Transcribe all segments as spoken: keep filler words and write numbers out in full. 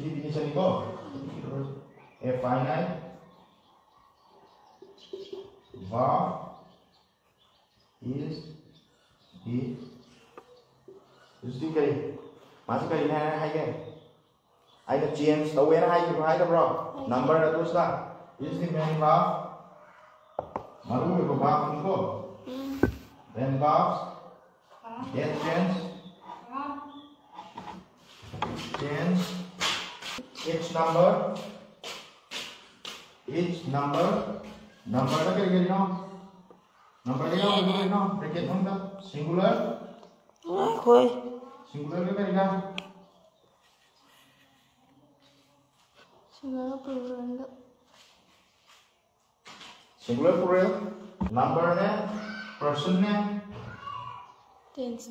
Definition ꯀꯣ, a finite verb is the, is the ꯀꯔꯤ? ꯃꯥꯁꯤ ꯀꯔꯤꯅꯦ ꯍꯥꯏꯅ ꯍꯥꯏꯒꯦ? ꯑꯩꯅ change ꯇꯧꯋꯦꯅ ꯍꯥꯏꯈꯤꯕ꯭ꯔꯣ, ꯍꯥꯏꯗꯕ꯭ꯔꯣ? Number ꯑꯗꯨꯁꯤꯗ is the main verb, ꯃꯔꯨ ꯑꯣꯏꯕ verbꯅꯤꯀꯣ꯫ Then verbs that change, change its number, its number, numberꯗ ꯀꯔꯤ ꯀꯔꯤꯅꯣ? Numberꯗ ꯌꯥꯎꯔꯤꯕ ꯀꯔꯤꯅꯣ? Bracket ꯃꯅꯨꯡꯗ singular, ꯉꯥꯏꯈꯣꯏ꯫ singularꯒ ꯀꯔꯤꯒ? Singular plural Singular plural, numberꯅꯦ, personꯅꯦ, tense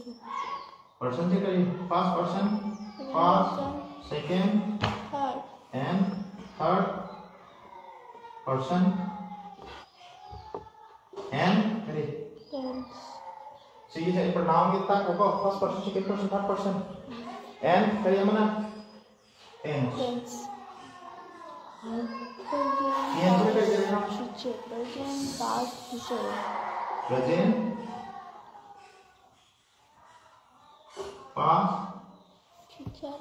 personꯁꯦ ꯀꯔꯤ? First person, first, second third and third person and ꯀꯔꯤ? tense ꯁꯤꯒꯤꯁꯦ pronounꯒꯤ ꯇꯥꯛꯄꯀꯣ, first person, second person, third person and ꯀꯔꯤ ꯑꯃꯅ? Tense. tense Tenseꯁꯦ ꯀꯔꯤ ꯀꯔꯤꯅꯣ? Future, present, past, future. Present, past, Future.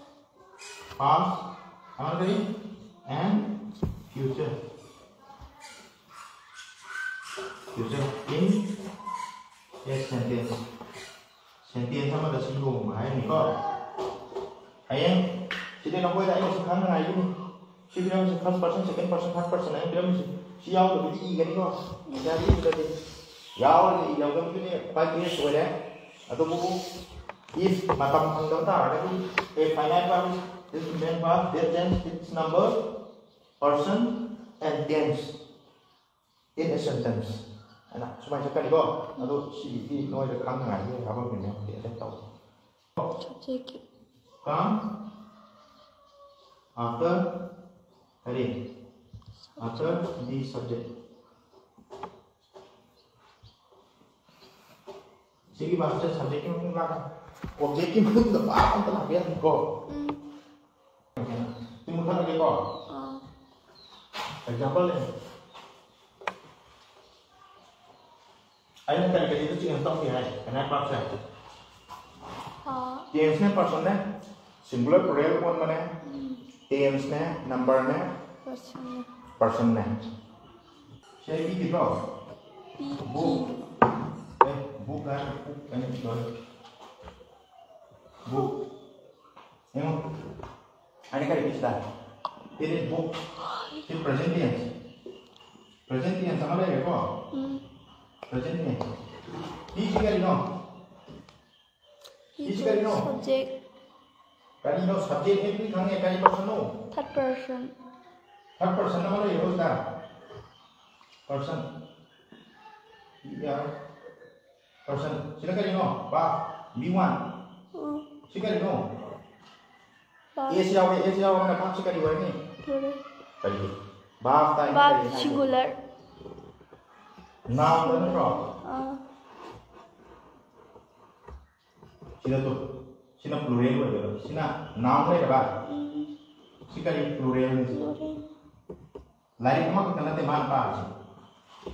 past, ꯑꯃꯗꯤ and future. Future in a sentence. Sentence ꯑꯃꯗ ꯁꯤ ꯂꯣꯡꯕ ꯍꯥꯏꯔꯅꯤꯀꯣ꯫ ꯍꯌꯦꯡ ꯁꯤꯗꯤ ꯅꯈꯣꯏꯗ ꯑꯩꯅꯁꯨ ꯈꯪꯅꯉꯥꯏꯒꯤꯅꯤ꯫ ꯁꯤ ꯄꯤꯔꯝꯃꯤꯁꯦ first person, second person, third person ꯍꯥꯏꯅ ꯄꯤꯔꯝꯃꯤꯁꯦ꯫ ꯁꯤ ꯌꯥꯎꯗꯕꯤꯗꯤ ꯏꯒꯅꯤꯀꯣ꯫ ꯁꯤꯗ ꯏꯕꯗꯗꯤ ꯌꯥꯎꯔꯒ ꯏꯔꯝꯒꯗꯕꯗꯨꯅꯦ ꯈ꯭ꯋꯥꯏ best ꯑꯣꯏꯔꯦ꯫ ꯑꯗꯨꯕꯨ if ꯃꯇꯝ ꯐꯪꯗꯕ ꯇꯥꯔꯒꯗꯤ a finite verb is the main verb that change its number, person and tense in a sentence ꯍꯥꯏꯅ ꯁꯨꯃꯥꯏꯅ ꯆꯠꯀꯅꯤꯀꯣ꯫ ꯑꯗꯣ ꯁꯤꯒꯤꯗꯤ ꯅꯣꯏꯗ ꯈꯪꯅꯉꯥꯏꯒꯤ ꯍꯥꯏꯕꯝꯒꯤꯅꯦ꯫ ꯑꯗꯨꯝ ꯇꯧ꯫ Subject. Come after ꯀꯔꯤ? After the subject. ꯁꯤꯒꯤ verb ꯁꯦ subject ꯀꯤ ꯃꯇꯨꯡ ꯂꯥꯛꯀꯅꯤ꯫ Object ꯀꯤ ꯃꯇꯨꯡꯗ verb ꯑꯝꯇ ꯂꯥꯛꯄ ꯌꯥꯗꯦꯀꯣ꯫ ꯎꯝ. ꯑꯥ꯫ Example ꯅꯦ꯫ ꯑꯩꯅ ꯀꯔꯤ ꯀꯔꯤꯗ ꯆꯦꯟꯖ ꯇꯧꯒꯦ ꯍꯥꯏ? Can I ꯄꯥꯛꯁꯦ? ꯑꯥ꯫ Tense ꯅꯦ, person ꯅꯦ, singular plural ꯑꯣꯟꯕꯅꯦ, ꯎꯝ꯫ Tense ꯅꯦ, number ꯅꯦ, Person ꯅꯦ꯫ Person ꯅꯦ꯫ ꯁꯤ ꯑꯩ ꯄꯤꯈꯤꯗ꯭ꯔꯣ? ꯄꯤꯈꯤ꯫ Book꯫ ꯑꯦ, book ꯍꯥꯏ, book ꯍꯥꯏ, sorry꯫ Book꯫ ꯌꯦꯡꯉꯣ꯫ ꯑꯩꯅ ꯀꯔꯤ ꯄꯤꯁꯤꯗ? It is book꯫ ꯁꯤ present tense꯫ Present tense ꯑꯃ ꯂꯩꯔꯦꯀꯣ? ꯎꯝ꯫ Present tense꯫ ꯄꯤꯁꯤ ꯀꯔꯤꯅꯣ? ꯄꯤꯁꯤ ꯀꯔꯤꯅꯣ? Subject꯫ ꯀꯔꯤꯅꯣ subject ꯅꯦ? ꯄꯤ ꯈꯪꯉꯦ, ꯀꯔꯤ person ꯅꯣ? Third person꯫ Third person ꯑꯃ ꯂꯩꯔꯦꯀꯣ ꯁꯤꯗ? Person꯫ ꯌꯥꯔꯦ꯫ Person꯫ ꯁꯤꯅ ꯀꯔꯤꯅꯣ? Verb꯫ V one꯫ ꯎꯝ꯫ ꯁꯤ ꯀꯔꯤꯅꯣ? Verb꯫ S ꯌꯥꯎꯔꯦ, S ꯌꯥꯎꯔꯕꯅꯤꯅ verb ꯁꯤ ꯀꯔꯤ ꯑꯣꯏꯔꯅꯤ? Plural꯫ ꯀꯔꯤ? Verb ꯇꯥꯏ꯫ Verb ꯀꯔꯤ ꯍꯥꯏꯒꯦ? Singular꯫ Noun ꯅꯠꯇ꯭ꯔꯣ? ꯑꯥ꯫ ꯁꯤꯅ ꯇꯨ꯫ ꯁꯤꯅ plural ꯑꯣꯏꯗꯣꯏꯕ꯫ ꯁꯤꯅ noun ꯂꯩꯔꯕ? ꯎꯝ꯫ ꯁꯤ ꯀꯔꯤ? Plural ꯅꯤ꯫ Plural꯫ ꯂꯥꯏꯔꯤꯛ ꯑꯃꯈꯛꯇ ꯅꯠꯇꯦ ꯃꯥꯅ ꯄꯥꯔꯤꯁꯦ꯫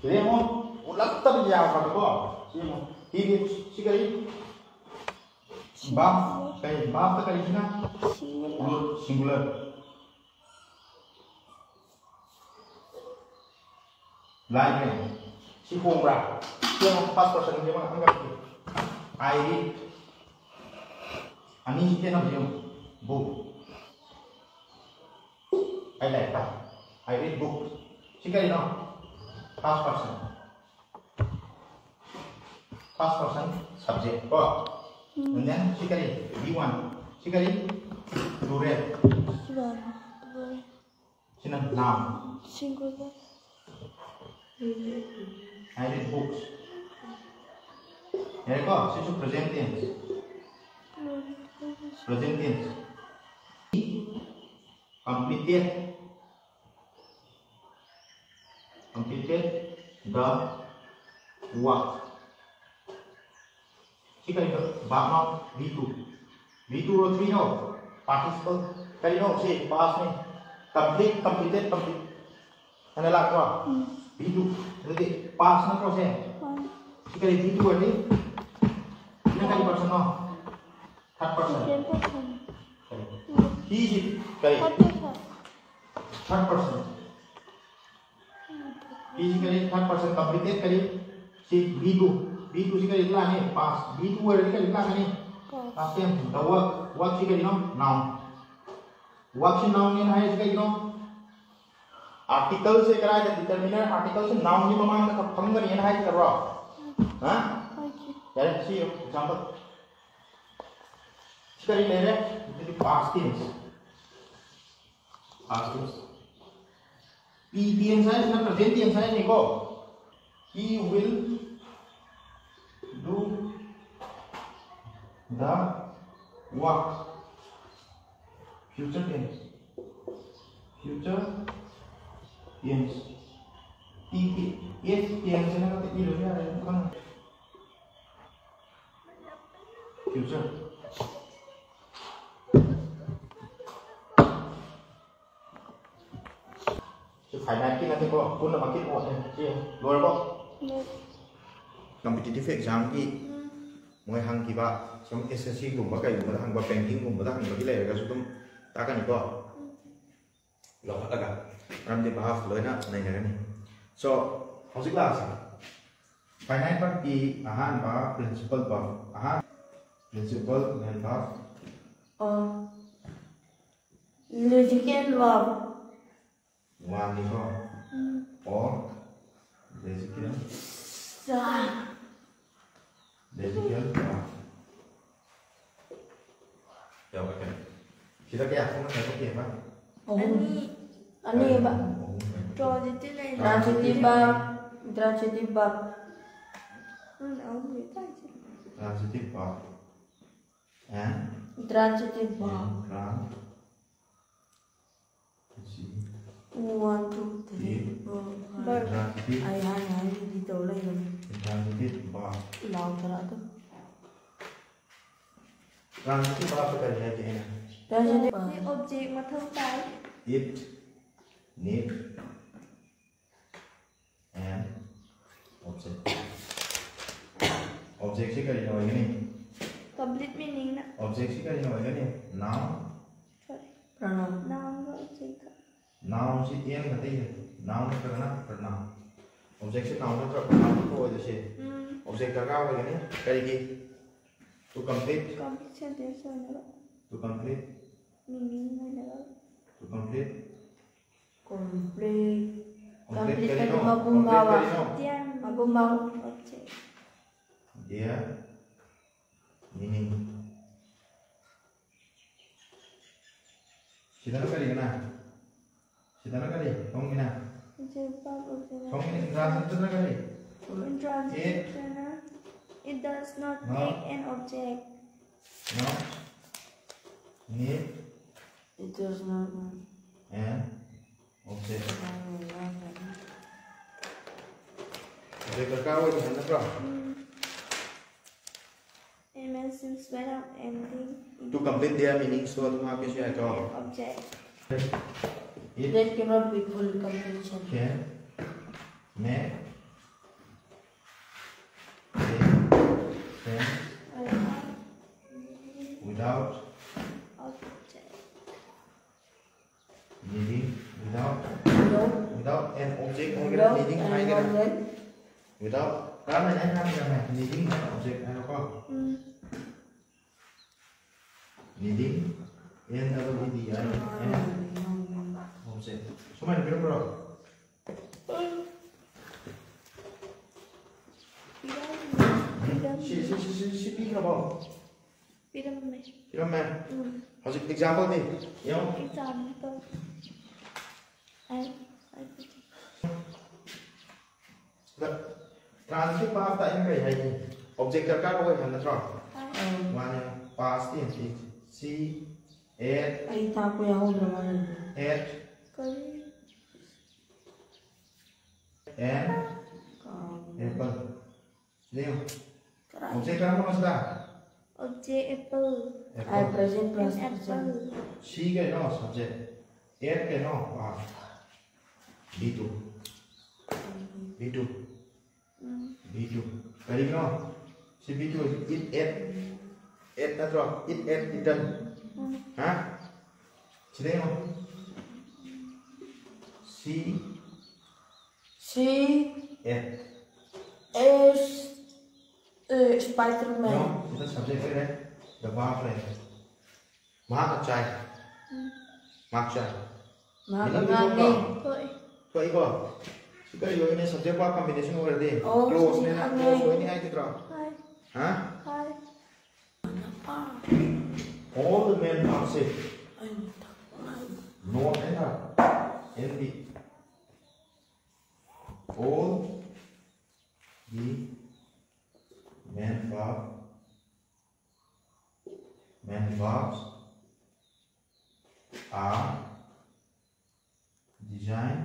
ꯁꯤꯗ ꯌꯦꯡꯉꯣ, ꯎꯠꯂꯛꯇꯕ ꯌꯥꯈ꯭ꯔꯕꯀꯣ꯫ ꯁꯤ ꯌꯦꯡꯉꯣ꯫ He reads꯫ ꯁꯤ ꯀꯔꯤ? Verb꯫ ꯀꯔꯤ? Verb ꯇ ꯀꯔꯤꯁꯤꯅ? Singular꯫ Plural, singular꯫ ꯂꯥꯏꯅꯦ꯫ ꯁꯤ ꯍꯣꯡꯕ꯭ꯔꯥ? ꯁꯤ ꯌꯦꯡꯉꯣ, first person ꯁꯦ ꯌꯦꯡꯉꯣ, ꯍꯪꯒꯠꯀꯦ꯫ I read꯫ ꯑꯅꯤꯁꯤ ꯈꯦꯠꯅꯕꯁꯦ ꯌꯦꯡꯉꯣ꯫ Book꯫ ꯑꯩ ꯂꯥꯏꯔꯤꯛ ꯄꯥꯏ꯫ I read book꯫ ꯁꯤ ꯀꯔꯤꯅꯣ? First person꯫ First person subject ꯀꯣ꯫ ꯎꯝ꯫ And then ꯁꯤ ꯀꯔꯤ? V one꯫ ꯁꯤ ꯀꯔꯤ? Plural꯫ Plural꯫ ꯁꯤꯅ noun꯫ Singular꯫ I read books꯫ ꯌꯥꯔꯦꯀꯣ? ꯁꯤꯁꯨ present tense꯫ Present tense꯫ Completed꯫ Completed the work꯫ ꯁꯤ ꯀꯔꯤꯅꯣ? Verb ꯅꯣ? V two꯫ V two ꯔꯣ three ꯅꯣ? Participle꯫ ꯀꯔꯤꯅꯣ? ꯁꯤ past ꯅꯤ꯫ Complete, completed, complete ꯍꯥꯏꯅ ꯂꯥꯛꯄ꯭ꯔꯣ? ꯎꯝ꯫ V two꯫ ꯑꯗꯨꯗꯤ past ꯅꯠꯇ꯭ꯔꯣ ꯁꯦ? ꯍꯣꯏ꯫ ꯁꯤ ꯀꯔꯤ, V two ꯑꯣꯏꯔꯗꯤ? ꯁꯤꯅ ꯀꯔꯤ personꯅꯣ? Third person꯫ Second person꯫ ꯀꯔꯤ? ꯎꯝ꯫ ꯍꯤꯁꯤ ꯀꯔꯤ? Third person꯫ Third person꯫ ꯎꯝ꯫ ꯍꯤꯁꯤ ꯀꯔꯤ? Third person꯫ Completed ꯀꯔꯤ? ꯁꯤ V two꯫ V two ꯁꯤ ꯀꯔꯤ ꯂꯥꯛꯀꯅꯤ? Past꯫ V two ꯑꯣꯏꯔꯗꯤ ꯀꯔꯤ ꯂꯥꯛꯀꯅꯤ? Past꯫ Past tense꯫ The work꯫ Work ꯁꯤ ꯀꯔꯤꯅꯣ? Noun꯫ Work ꯁꯤ noun ꯅꯦꯅ ꯍꯥꯏꯔꯤꯁꯤ ꯀꯩꯒꯤꯅꯣ? Article ꯁꯦ ꯀꯗꯥꯏꯗ, determiner article ꯁꯦ noun ꯒꯤ ꯃꯃꯥꯡꯗ ꯈꯛ ꯐꯝꯒꯅꯤꯅ ꯍꯥꯏꯈ꯭ꯔꯕ꯭ꯔꯣ? ꯍꯥ? ꯍꯥꯏꯈꯤ꯫ ꯌꯥꯔꯦ, ꯁꯤ ꯌꯦꯡꯉꯨ, example꯫ ꯁꯤ ꯀꯔꯤ ꯂꯩꯔꯦ? ꯑꯗꯨꯗꯤ past tense꯫ Past tense꯫ P tense ꯍꯥꯏꯁꯤꯅ present tense ꯍꯥꯏꯅꯤꯀꯣ꯫ He will do the work꯫ Future tense꯫ Future tense꯫ P T, F tense ꯍꯥꯏꯅ ꯈꯛꯇ ꯏꯔꯁꯨ ꯌꯥꯔꯦ, ꯑꯗꯨꯝ ꯈꯪꯉꯦ꯫ Future꯫ ꯁꯤ finite ꯀꯤ ꯅꯠꯇꯦꯀꯣ, ꯄꯨꯝꯅꯃꯛꯀꯤ ꯃꯣꯠꯅꯦ꯫ ꯁꯤ ꯂꯣꯏꯔꯕꯣ? ꯂꯣꯏꯔꯦ꯫ Competitive exam ꯒꯤ ꯎꯝ꯫ ꯃꯣꯏ ꯍꯪꯈꯤꯕ, ꯁꯨꯝ S S C ꯒꯨꯝꯕ ꯀꯩꯒꯨꯝꯕꯗ ꯍꯪꯕ, banking ꯒꯨꯝꯕꯗ ꯍꯪꯕꯒꯤ ꯂꯩꯔꯒꯁꯨ ꯑꯗꯨꯝ ꯇꯥꯛꯀꯅꯤꯀꯣ꯫ ꯎꯝ꯫ ꯂꯧꯈꯠꯂꯒ, ꯃꯔꯝꯗꯤ verb ꯂꯣꯏꯅ ꯅꯩꯅꯒꯅꯤ꯫ So, ꯍꯧꯖꯤꯛ ꯂꯥꯛꯑꯁꯤ꯫ Finite verb ꯀꯤ ꯑꯍꯥꯟꯕ principal verb, ꯑꯍꯥꯟꯕ principal main verb꯫ ꯑꯣ꯫ Logical verb꯫ One ꯅꯤꯀꯣ꯫ Um. Or logical꯫ ꯆꯥ꯫ Logical verb꯫ ꯌꯥꯎꯔꯛꯀꯅꯤ꯫ ꯁꯤꯗ ꯀꯌꯥ ꯊꯣꯛꯅ ꯈꯥꯏꯗꯣꯛꯀꯦꯕ? ꯑꯍꯨꯝ꯫ ꯑꯅꯤ꯫ ꯑꯅꯤꯕ꯫ ꯑꯍꯨꯝ, ꯑꯍꯨꯝ, ꯑꯍꯨꯝ꯫ Transitive ꯂꯩ꯫ Transitive verb, transitive verb꯫ ꯎꯝ, ꯑꯍꯨꯝ ꯂꯩ ꯇꯥꯏꯁꯦ꯫ Transitive verb꯫ And? Transitive verb꯫ And tran-, One, two, three, four, five. Verb꯫ ꯑꯩ ꯍꯥꯏꯅ ꯍꯥꯏꯅꯗꯤ ꯇꯧ ꯂꯩꯕꯅꯤ꯫ Transitive verb꯫ ꯂꯥꯎꯗ꯭ꯔꯥ ꯑꯗꯨꯝ? Transitive verb ꯀꯔꯤ ꯍꯥꯏꯒꯦ ꯑꯩꯅ? Transitive verb꯫ Object ꯃꯊꯧ ꯇꯥꯏ꯫ It need an object. Object ꯁꯤ ꯀꯔꯤꯅ ꯑꯣꯏꯒꯅꯤ? Complete meaning ꯅ Object ꯁꯤ ꯀꯔꯤꯅ ꯑꯣꯏꯒꯅꯤ? Noun. Sorry. Pronoun. Noun ꯒ object ꯒ. Noun ꯁꯤ N ꯈꯛꯇ ꯏꯔꯦ. Noun ꯅꯠꯇ꯭ꯔꯒꯅ pronoun. Object ꯁꯤ noun ꯅꯠꯇ꯭ꯔ pronoun ꯈꯛꯇ ꯑꯣꯏꯗꯣꯏꯁꯦ. ꯎꯝ. Object ꯗꯔꯀꯥꯔ ꯑꯣꯏꯒꯅꯤ ꯀꯔꯤꯒꯤ? To complete. Complete sentence ꯑꯣꯏꯅꯕ. To complete. Meaning ꯑꯣꯏꯅꯕ. To complete. Complete. Complete Complete ꯀꯔꯤꯅꯣ? ꯍꯥꯏꯗꯤ ꯃꯄꯨꯡ Complete ꯐꯥꯕ. ꯀꯔꯤꯅꯣ? Their ꯃꯄꯨꯡ ꯐꯥꯕ. object. Their meaning. ꯁꯤꯗꯅ ꯀꯔꯤꯒꯤꯅ? ꯁꯤꯗꯅ ꯀꯔꯤ? ꯁꯣꯝꯒꯤꯅ? Object verb object. ꯁꯣꯝꯒꯤꯅ intransitive ꯅ ꯀꯔꯤ? Intransitive ꯅ it does not No. need an object. No. Need It does not. an object. Object ꯗꯔꯀꯥꯔ ꯑꯣꯏꯗꯦ ꯍꯥꯏꯕ ꯅꯠꯇ꯭ꯔꯣ? ꯎꯝ. It mentions without ending. To complete their meanings ꯇꯣ ꯑꯗꯨꯝ ꯍꯥꯞꯀꯦꯁꯨ ꯌꯥꯏꯀꯣ. Object. It That cannot be full completion. can make a sentence without Object. needing, without Without. without an object ꯍꯥꯏꯒꯦꯔꯥ Without needing an ꯍꯥꯏꯒꯦꯔꯥ? object. Without ꯀꯔꯝꯕꯅ ꯑꯩꯅ ꯍꯥꯏꯒꯦꯔꯥ? Needing an object ꯍꯥꯏꯔꯣꯀꯣ. Um. Needing, N double E D I N, object. ꯁꯨꯃꯥꯏꯅ ꯄꯤꯔꯝꯕ꯭ꯔꯣ? ꯄꯤꯔꯝꯃꯦ. ꯁꯤ ꯁꯤ ꯁꯤ ꯁꯤ ꯁꯤ ꯄꯤꯈ꯭ꯔꯕꯣ? ꯄꯤꯔꯝꯃꯦ. ꯄꯤꯔꯝꯃꯦ. ꯎꯝ. ꯍꯧꯖꯤꯛ example ꯗꯤ ꯌꯦꯡꯉꯣ. Example. ꯑꯩ ꯇ꯭ꯔꯥꯟꯖꯤꯇꯤꯚ ꯄꯥꯁꯇ ꯑꯩꯅ ꯀꯔꯤ ꯍꯥꯏꯅꯤ? ꯑꯣꯕꯖꯦꯛ ꯗꯔꯀꯥꯔ ꯑꯣꯏ ꯍꯥꯏꯕ ꯅꯠꯇ꯭ꯔꯣ? ꯍꯥꯏ. ꯑꯧ. ꯃꯥꯅꯦ. Past tense ꯁꯤ at ꯑꯩ ꯇꯥꯛꯄ ꯌꯥꯎꯍꯧꯗ꯭ꯔ ꯃꯥꯜꯂꯦ꯫ at ꯀꯔꯤ? an ꯀꯥꯎꯔꯦ꯫ apple. ꯁꯤꯗ ꯌꯦꯡꯉꯣ. ꯀꯔꯥꯏ? ꯑꯣꯕꯖꯦꯛ ꯀꯔꯝꯕꯅꯣ ꯁꯤꯗ? Object apple. I present An plus apple. ꯁꯤ ꯀꯩꯅꯣ? Subject. ꯑꯦꯠ ꯀꯩꯅꯣ? B two. B two. B two. ꯀꯔꯤꯒꯤꯅꯣ? ꯁꯤ ꯕꯤ ꯇꯨ ꯍꯥꯏꯁꯤ ꯏꯠ ꯑꯦꯠ꯫ ꯑꯦꯠ ꯅꯠꯇ꯭ꯔꯣ? ꯏꯠ ꯑꯦꯠ ꯏꯇꯟ꯫ ꯍꯥ? ꯁꯤꯗ ꯌꯦꯡꯉꯣ꯫ ꯁꯤ ꯁꯤ ꯑꯦꯠ꯫ ꯑꯦꯁ ꯑꯦ ꯁ꯭ꯄꯥꯏꯗꯔꯃꯦꯟ꯫ ꯌꯦꯡꯉꯣ, ꯁꯤꯗ ꯁꯕꯖꯦꯛ ꯂꯩꯔꯦ, ꯗ ꯚꯥꯔꯕ ꯂꯩꯔꯦ꯫ ꯃꯍꯥꯛꯅ ꯆꯥꯏ꯫ ꯃꯍꯥꯛ ꯆꯥꯏ꯫ ꯃꯍꯥꯛ ꯃꯤꯅꯤꯡꯗꯤ ꯉꯥꯡꯉꯤ꯫ ꯊꯣꯛꯇ꯭ꯔꯣ? ꯊꯣꯛꯑꯦ꯫ ꯊꯣꯛꯏꯀꯣ? ꯁꯤ ꯀꯔꯤ ꯑꯣꯏꯅꯤ? ꯁꯕꯖꯦꯛ ꯚꯥꯔꯕ ꯀꯝꯕꯤꯅꯦꯁꯟ ꯑꯣꯏꯔꯗꯤ ꯑꯣ, ꯀ꯭ꯂꯣꯖꯅꯦꯅ ꯁꯤ ꯈꯪꯉꯦ꯫ ꯀ꯭ꯂꯣꯖ ꯑꯣꯏꯅꯤ ꯍꯥꯏꯒꯗ꯭ꯔꯣ? ꯍꯥꯏ꯫ ꯍꯥ? ꯍꯥꯏ꯫ All the men are safe꯫ ꯑꯩꯅ ꯊꯛꯄ ꯍꯥꯏꯕ꯫ Not enter. N B. All the men verb, men verbs are design.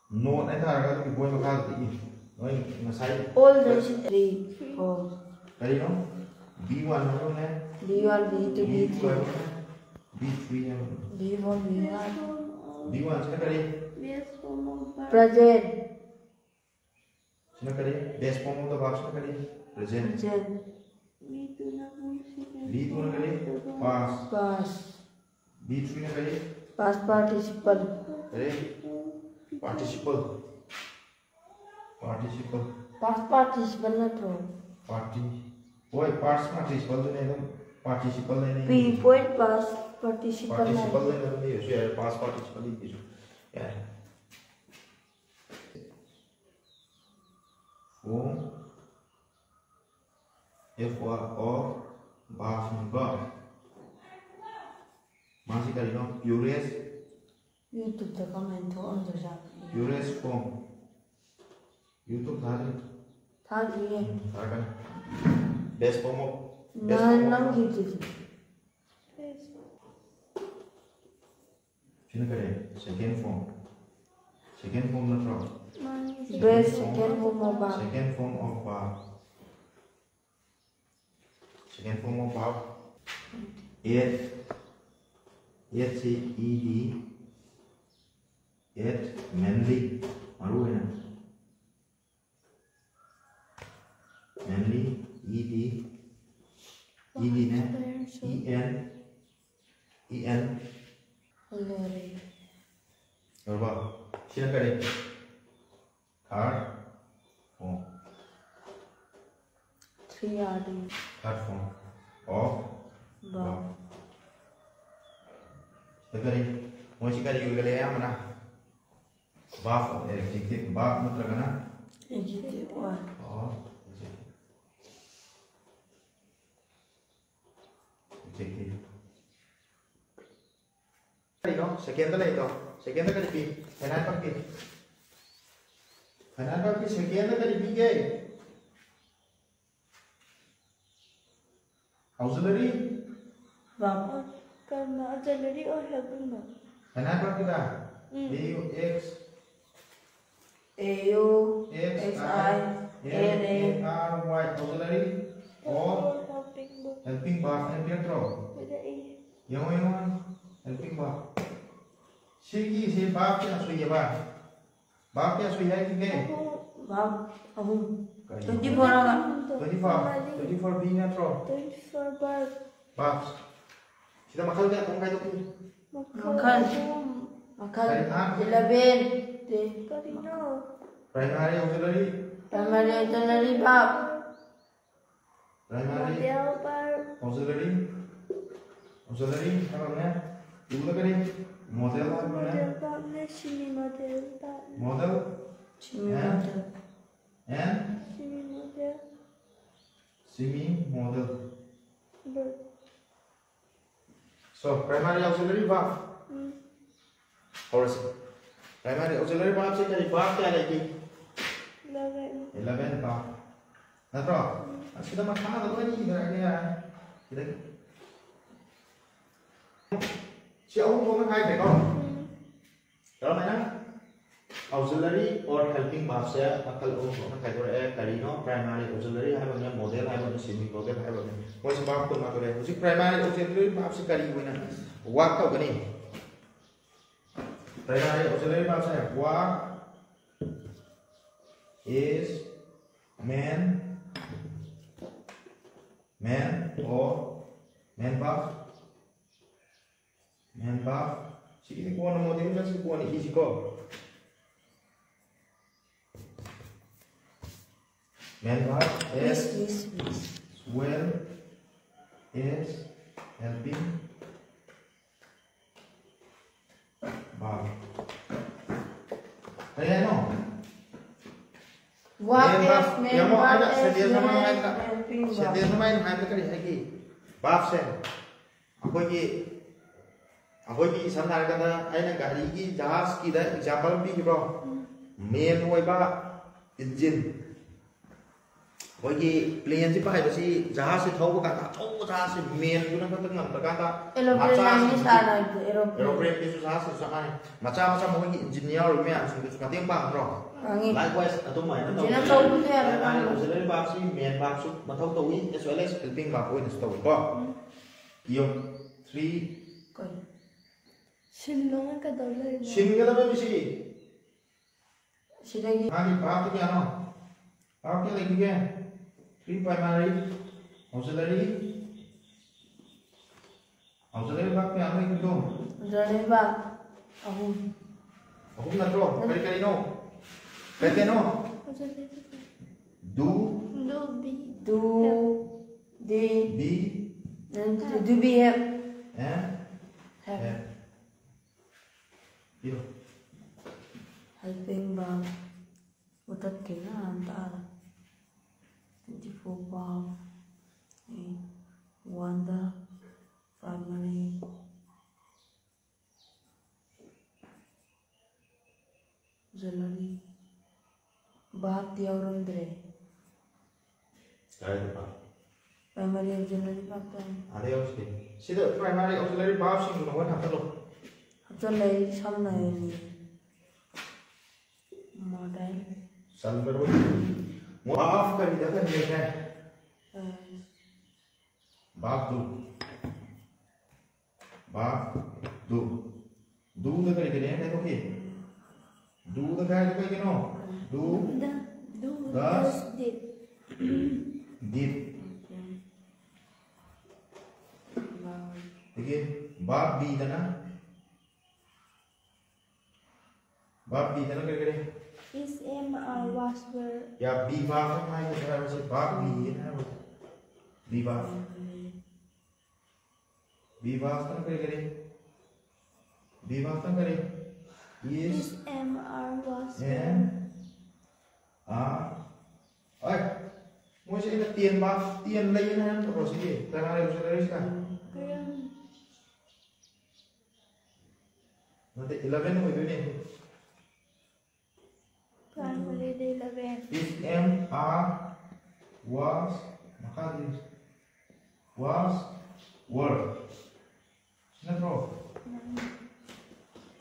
Not ꯍꯥꯏ ꯇꯥꯔꯒ ꯑꯗꯨꯒꯤ ꯕꯣꯏ ꯃꯈꯥꯗꯗꯤ ꯏ꯫ ꯅꯣꯏ ꯉꯁꯥꯏ All the three, four. ꯀꯔꯤꯅꯣ? B one ꯍꯥꯏꯕꯅꯦ꯫ B one, B two, B two B three꯫ ꯍꯥꯏꯕꯅꯦ꯫ B three ꯍꯥꯏꯕꯅꯦ꯫ B four, B one꯫ B one ꯁꯤꯅ ꯀꯔꯤ? Present꯫ ꯁꯤꯅ ꯀꯔꯤ? Base form of the verb ꯁꯤꯅ ꯀꯔꯤ? Present꯫ Present꯫ B two ꯅ ꯀꯔꯤ? Past꯫ Past꯫ B three ꯅ ꯀꯔꯤ? Past participle꯫ ꯀꯔꯤ? Participle꯫ Participle꯫ Past participle ꯅꯠꯇ꯭ꯔꯣ? Parti-, ꯍꯣꯏ, past participle ꯗꯨꯅꯦ ꯑꯗꯨꯝ participle ꯍꯥꯏꯅ E. P point past participle ꯍꯥꯏ꯫ Participle ꯍꯥꯏꯅ ꯑꯗꯨꯝ ꯏꯔꯁꯨ ꯌꯥꯔꯦ, past participle ꯏꯔꯁꯨ ꯌꯥꯔꯦ꯫ Form F O R of verb ꯅꯤꯀꯣ꯫ ꯃꯥꯁꯤ ꯀꯔꯤꯅꯣ? Purest꯫ YouTube ꯇ ꯀꯃꯥꯏꯅ ꯊꯣꯛꯑꯝꯗꯣꯏꯖꯥꯠꯅꯣ? Purest form꯫ YouTube ꯊꯥꯗ꯭ꯔꯤ? ꯊꯥꯗ꯭ꯔꯤꯌꯦ꯫ Um, ꯊꯥꯔꯛꯀꯅꯤ꯫ Base form of, base ꯅꯍꯥꯟ form of ꯅꯪꯒꯤꯗꯨꯗꯤ꯫ ꯁꯤꯅ ꯀꯔꯤ? Second form꯫ Second form ꯅꯠꯇ꯭ꯔꯣ? ꯃꯥꯅꯤ꯫ Base second form of verb꯫ Second form of verb꯫ Second form of verb. Ate, ꯑꯦꯠꯁꯤ ꯏ ꯗꯤ, ꯑꯦꯠ ꯃꯦꯟꯂꯤ, ꯃꯔꯨ ꯑꯣꯏꯅ ꯃꯦꯟꯂꯤ, ꯏ ꯗꯤ, ꯏ ꯗꯤꯅꯦ, ꯏ ꯑꯦꯟ, ꯏ ꯑꯦꯟ꯫ ꯂꯣꯏꯔꯦ꯫ ꯌꯧꯔꯕꯣ? ꯁꯤꯅ ꯀꯔꯤ? Third form. Three R D. Third form of ꯕꯥ꯫ ꯕꯥ꯫ ꯁꯤꯗ ꯀꯔꯤ? ꯃꯣꯏꯁꯤ ꯀꯔꯤ ꯑꯣꯏꯒꯜꯂꯦ ꯑꯌꯥꯝꯕꯅ? ꯚꯥꯔꯕ ꯑꯣꯏ, ꯑꯦꯗꯖꯦꯛꯇꯤꯚ꯫ ꯚꯥꯔꯕ ꯅꯠꯇ꯭ꯔꯒꯅ? ꯑꯦꯗꯖꯦꯛꯇꯤꯚ ꯑꯣꯏ꯫ ꯑꯣ, ꯑꯦꯗꯖꯦꯛꯇꯤꯚ꯫ ꯑꯦꯗꯖꯦꯛꯇꯤꯚ꯫ ꯀꯔꯤꯅꯣ? ꯁꯦꯀꯦꯟꯗ ꯂꯩꯗꯣ꯫ ꯁꯦꯀꯦꯟꯗ ꯀꯔꯤ ꯄꯤ? ꯐꯥꯏꯅꯥꯏꯠ ꯚꯥꯔꯕ ꯄꯤ꯫ ꯐꯥꯏꯅꯥꯏꯠ ꯚꯥꯔꯕ ꯄꯤ ꯁꯦꯀꯦꯟꯗ ꯀꯔꯤ ꯄꯤꯒꯦ? ꯑꯣꯛꯖꯤꯂꯔꯤ? ꯚꯥꯔꯕ꯫ ꯀꯔꯝꯕ? Auxiliary or helping verb? Finite verb ꯀꯤꯗ? Um. A U X. A U X X I I N N A A. R Y. Auxiliary or helping verb. Helping verb ꯍꯥꯏꯅ ꯄꯤꯔꯛꯇ꯭ꯔꯣ? ꯄꯤꯔꯛꯏ꯫ ꯌꯦꯡꯉꯣ, ꯌꯦꯡꯉꯣ꯫ Helping verb. ꯁꯤꯒꯤꯁꯦ verb ꯀꯌꯥ ꯁꯨꯏꯌꯦꯕ? Verb ꯀꯌꯥ ꯁꯨꯏ ꯍꯥꯏꯈꯤꯒꯦ? ꯑꯍꯨꯝ꯫ ꯚꯥꯔꯕ ꯑꯍꯨꯝ꯫ ꯀꯔꯤ? ꯇ꯭ꯋꯦꯟꯇꯤ ꯐꯣꯔ ꯍꯥꯏꯕ꯫ Twenty four. ꯃꯔꯤ꯫ ꯇ꯭ꯋꯦꯟꯇꯤ ꯐꯣꯔ ꯕꯤ ꯅꯠꯇ꯭ꯔꯣ? Twenty four verb. ꯚꯥꯔꯕ꯫ ꯁꯤꯗ ꯃꯈꯜ ꯀꯌꯥ ꯊꯣꯛꯅ ꯈꯥꯏꯗꯣꯛꯈꯤ? ꯃꯈꯜ ꯃꯈꯜ꯫ ꯑꯍꯨꯝ꯫ ꯃꯈꯜ ꯀꯔꯤ? ꯑꯍꯥꯟꯕ? ꯏꯂꯦꯚꯦꯟ꯫ ꯀꯔꯤꯅꯣ? Primary, auxiliary. Primary, auxiliary, verb. Primary. Modal verb. Auxiliary. Auxiliary ꯍꯥꯏꯕ ꯑꯃꯅꯦ꯫ ꯇꯨꯗ ꯀꯔꯤ? ꯃꯣꯗꯦꯜ ꯍꯥꯏꯕ ꯑꯃꯅꯦ꯫ ꯃꯣꯗꯦꯜ ꯚꯥꯔꯕꯅꯦ, ꯁꯤꯃꯤ ꯃꯣꯗꯦꯜ ꯚꯥꯔꯕꯅꯦ꯫ Modal. Semi and? Modal. And? Semi modal. Semi modal. Verb. So, primary auxiliary verb꯫ Um. ꯍꯧꯔꯁꯤ꯫ Primary auxiliary verbꯁꯦ ꯀꯔꯤ verb ꯀꯌꯥ ꯂꯩꯒꯦ? Eleven꯫ Eleven verb꯫ ꯅꯠꯇ꯭ꯔꯣ? ꯎꯝ꯫ ꯑꯁꯤꯗ ꯃꯈꯥꯗ ꯂꯣꯏꯅ ꯏꯈ꯭ꯔꯒꯦ ꯌꯥꯔꯦ꯫ ꯁꯤꯗꯒꯤ꯫ ꯁꯤ ꯑꯍꯨꯝ ꯊꯣꯛꯅ ꯈꯥꯏꯈ꯭ꯔꯦꯀꯣ? ꯎꯝ꯫ ꯀꯔꯝꯍꯥꯏꯅ? Auxiliary or helping verb ꯁꯦ ꯃꯈꯜ ꯑꯍꯨꯝ ꯊꯣꯛꯅ ꯈꯥꯏꯗꯣꯔꯛꯑꯦ꯫ ꯀꯔꯤꯅꯣ? Primary auxiliary ꯍꯥꯏꯕ ꯑꯃꯅꯦ, modal ꯍꯥꯏꯕ ꯑꯃꯅꯦ, semi modal ꯍꯥꯏꯕ ꯑꯃꯅꯦ꯫ ꯃꯣꯏꯁꯦ verb ꯀꯨꯟꯃꯥꯊꯣꯏ ꯂꯩ꯫ ꯍꯧꯖꯤꯛ primary auxiliary verb ꯁꯦ ꯀꯔꯤ ꯑꯣꯏꯅ work ꯇꯧꯒꯅꯤ? Primary auxiliary verb say work, is, main, main or main verb, main verb꯫ ꯁꯤꯒꯤꯗꯤ ꯀꯣꯟꯅ modal ꯁꯤ ꯀꯣꯟꯅ ꯏꯁꯤꯀꯣ꯫ Main verb is, is, is, is, well as helping verb꯫ ꯀꯔꯤ ꯍꯥꯏꯅꯣ? What main verb, if main ꯌꯦꯡꯉꯣ, verb ꯑꯩꯅ is sentence ꯑꯃ main ꯍꯥꯏꯕꯗ, helping verb꯫ Sentence ꯑꯃ ꯑꯩꯅ ꯍꯥꯏꯕꯗ ꯀꯔꯤ ꯍꯥꯏꯒꯦ? Verb ꯁꯦ ꯑꯩꯈꯣꯏꯒꯤ, ꯑꯩꯈꯣꯏꯒꯤ ꯁꯝꯅ ꯍꯥꯏꯔꯀꯥꯟꯗ ꯑꯩꯅ ꯒꯥꯔꯤꯒꯤ, ꯖꯍꯥꯖꯀꯤꯗ example ꯑꯃ ꯄꯤꯈꯤꯕ꯭ꯔꯣ? Main ꯑꯣꯏꯕ engine꯫ ꯑꯩꯈꯣꯏꯒꯤ plane ꯁꯤ ꯄꯥꯏꯕꯁꯤ, ꯖꯍꯥꯖꯁꯤ ꯊꯧꯕ ꯀꯥꯟꯗ ꯑꯆꯧꯕ ꯖꯍꯥꯖꯁꯤ main ꯗꯨꯅ ꯈꯛꯇ ꯉꯝꯗ꯭ꯔꯀꯥꯟꯗ aeroplane ꯃꯆꯥꯁꯤꯡ ꯍꯥꯏꯅꯤ ꯁꯥꯔ ꯍꯥꯏꯕꯗꯣ, aeroplane꯫ Aeroplane ꯗꯨꯁꯨ ꯖꯍꯥꯖꯁꯤꯁꯨ ꯆꯞ ꯃꯥꯟꯅꯩ꯫ ꯃꯆꯥ ꯃꯆꯥ ꯃꯈꯣꯏꯒꯤ engine ꯌꯥꯎꯔꯤꯕ ꯃꯌꯥꯝꯁꯤꯡꯗꯨꯁꯨ ꯃꯇꯦꯡ ꯄꯥꯡꯗ꯭ꯔꯣ? ꯄꯥꯡꯉꯤ꯫ Likewise ꯑꯗꯨꯃꯥꯏꯅ engine ꯇꯧꯗꯅ ꯑꯆꯧꯕꯁꯨ ꯌꯥꯝꯅ primary ꯄꯥꯡꯉꯤ꯫ Auxiliary verb ꯁꯤ main verb ꯁꯨ ꯃꯊꯧ ꯇꯧꯏ, as well as helping verb ꯑꯣꯏꯅꯁꯨ ꯇꯧꯏꯀꯣ꯫ ꯎꯝ꯫ ꯏꯌꯣ, three꯫ ꯀꯩꯅꯣ? ꯁꯤꯟꯕꯅ ꯀꯩꯗꯧ ꯂꯩꯔꯤꯅꯣ? ꯁꯤꯟꯒꯗꯕꯅꯤ ꯁꯤ꯫ ꯁꯤꯗꯒꯤ꯫ ꯃꯥꯒꯤ verb ꯇꯤ ꯀꯌꯥꯅꯣ? Verb ꯀꯌꯥ ꯂꯩꯈꯤꯒꯦ? Three primary, auxiliary, auxiliary verb ꯀꯌꯥꯅꯣ ꯂꯩꯈꯤꯕꯗꯣ? Auxiliary verb ꯑꯍꯨꯝ꯫ ꯑꯍꯨꯝ ꯅꯠꯇ꯭ꯔꯣ? ꯀꯔꯤ ꯀꯔꯤꯅꯣ? ꯀꯔꯤ ꯀꯩꯅꯣ? Do, do be, do, have, be, be, and do be have, and have, have. ꯏꯔꯣ꯫ Helping verb ꯃꯨꯊꯠꯈꯤꯕꯅ ꯍꯥꯟꯅ ꯇꯥꯔꯦ꯫ Twenty four verb, ꯑꯦ, one ꯗ primary auxiliary verb ꯇꯤ ꯌꯥꯎꯔꯝꯗ꯭ꯔꯦ꯫ ꯀꯥꯏꯗ verb? Primary auxiliary verb ꯇꯣ꯫ ꯑꯗꯩ ꯍꯧꯖꯤꯛ ꯁꯤꯗ primary auxiliary verb ꯁꯤꯡꯗꯨ ꯅꯈꯣꯏꯅ ꯍꯥꯞꯆꯜꯂꯣ꯫ ꯍꯥꯞꯆꯜꯂꯦ, ꯑꯩ ꯁꯝꯅ ꯍꯥꯏꯔꯤꯅꯤ꯫ ꯆꯜꯂꯔꯣꯏ꯫ ꯚꯥꯞ ꯀꯔꯤꯗ ꯀꯔꯤ ꯂꯩꯈ꯭ꯔꯦ? ꯚꯥꯞ ꯗꯨ꯫ ꯚꯥꯞ ꯗꯨ꯫ ꯗꯨꯗ ꯀꯔꯤ ꯀꯔꯤ ꯍꯥꯏꯅ ꯈꯥꯏꯗꯣꯛꯈꯤ? ꯗꯨꯗ ꯈꯥꯏꯗꯣꯛ ꯀꯩꯒꯤꯅꯣ? ꯗꯨ, ꯗ, ꯗꯨ, ꯗꯁ, ꯗꯁ, ꯗꯤꯠ꯫ ꯗꯤꯠ꯫ ꯑꯗꯒꯤ ꯚꯥꯞ ꯕꯤꯗꯅ? ꯚꯥꯞ ꯕꯤꯗꯅ ꯀꯔꯤ ꯀꯔꯤ? Is, am, are, was, were꯫ ꯌꯥ, ꯕꯤ ꯚꯥꯞ ꯑꯃ ꯍꯥꯏꯒꯗ꯭ꯔꯥ ꯍꯥꯏꯕꯁꯦ ꯚꯥꯞ ꯕꯤ ꯍꯥꯏꯅ ꯍꯥꯏꯕ꯫ ꯕꯤ ꯚꯥꯞ꯫ ꯕꯤ ꯚꯥꯞꯇꯅ ꯀꯔꯤ ꯀꯔꯤ? ꯕꯤ ꯚꯥꯞꯇꯅ ꯀꯔꯤ? Is, Is, am, are, was, am, were꯫ Are꯫ ꯑꯣꯏ, ꯃꯣꯏꯁꯦ ꯑꯩꯅ ꯇꯦꯟ ꯚꯥꯞ, ꯇꯦꯟ ꯂꯩꯌꯦꯅ ꯍꯥꯏꯔꯝꯗ꯭ꯔꯣ ꯁꯤꯒꯤ? ꯀꯅꯥ ꯂꯩꯕꯁꯨ ꯂꯩꯔꯣꯏꯁꯤꯗ? ꯀꯔꯝ? ꯅꯠꯇꯦ, eleven ꯑꯣꯏꯗꯣꯏꯅꯦ꯫ Primary eleven꯫ Is, am, are, was, ꯃꯈꯥꯗꯤ was, were꯫ ꯁꯤ ꯅꯠꯇ꯭ꯔꯣ? ꯎꯝ꯫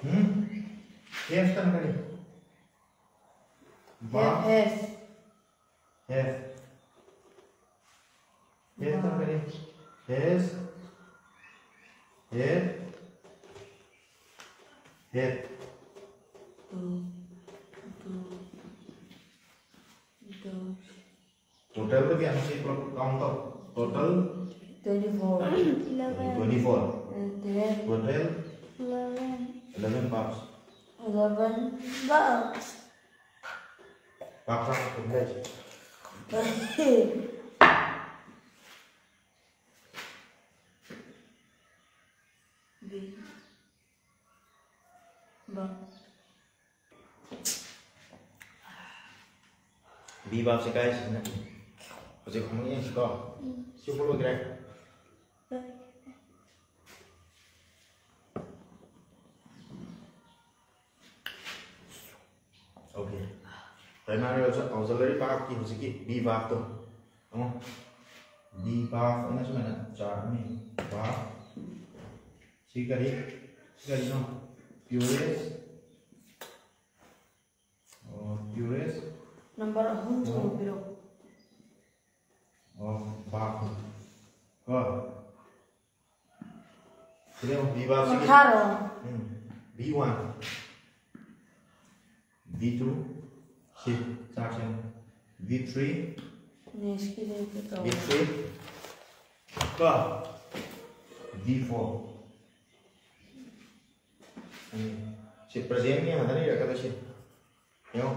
ꯎꯝ? Have ꯇꯅ ꯀꯔꯤ? Have, ꯚꯥꯞ꯫ Has꯫ Have꯫ Have ꯇꯅ ꯀꯔꯤ? Has꯫ Have꯫ Have꯫ Do, do, do꯫ Total ꯗ ꯀꯌꯥꯅꯣ ꯁꯤ ꯄꯨꯂꯞ count ꯇꯧ꯫ Total twenty four꯫ Eleven꯫ Twenty four꯫ And then total eleven꯫ Eleven ꯚꯥꯞꯁ꯫ Eleven ꯚꯥꯞꯁ꯫ ꯚꯥꯞ ꯇꯔꯥꯃꯥꯄꯟ ꯂꯩ꯫ ꯚꯥꯞ꯫ ꯚꯤ ꯚꯥꯞꯁꯦ ꯀꯥꯏ ꯁꯤꯖꯤꯟꯅꯒꯦ? ꯍꯧꯖꯤꯛ ꯑꯃꯨꯛ ꯌꯦꯡꯁꯤꯀꯣ꯫ ꯎꯝ꯫ ꯁꯤ ꯂꯣꯏꯈ꯭ꯔꯦ꯫ ꯂꯣꯏꯈ꯭ꯔꯦ꯫ Okay꯫ Primary auxiliary verbꯀꯤ ꯍꯧꯖꯤꯛꯀꯤ ꯚꯤ ꯚꯥꯞꯇꯣ꯫ ꯑꯃꯨꯛ ꯚꯤ ꯚꯥꯞ ꯑꯅ ꯁꯨꯃꯥꯏꯅ ꯆꯥꯔꯠ ꯑꯃ ꯌꯦꯡꯉꯨ꯫ ꯚꯥꯞ꯫ ꯁꯤ ꯀꯔꯤ? ꯁꯤ ꯀꯔꯤꯅꯣ? Purest꯫ ꯑꯣ, Erase. ꯅꯝꯕꯔ ꯑꯍꯨꯝ ꯆꯨꯝꯕ ꯄꯤꯔꯛꯑꯣ꯫ ꯑꯣ, verb ꯀꯣ꯫ ꯁꯤꯗ ꯑꯃꯨꯛ verb ꯁꯤꯒꯤ ꯃꯈꯥꯔꯣ? ꯎꯝ, V one, V two, ꯁꯤ ꯆꯥꯔꯠꯁꯦ ꯑꯃꯨꯛ, V three, ꯅꯦꯛꯁꯀꯤꯗ ꯍꯦꯛꯇ ꯇꯧ꯫ V three ꯀꯣ, V four꯫ ꯎꯝ, ꯁꯤ ꯄ꯭ꯔꯖꯦꯟꯒꯤ ꯍꯥꯟꯅ ꯏꯔꯛꯀꯗꯣꯏꯁꯦ ꯌꯦꯡꯉꯣ꯫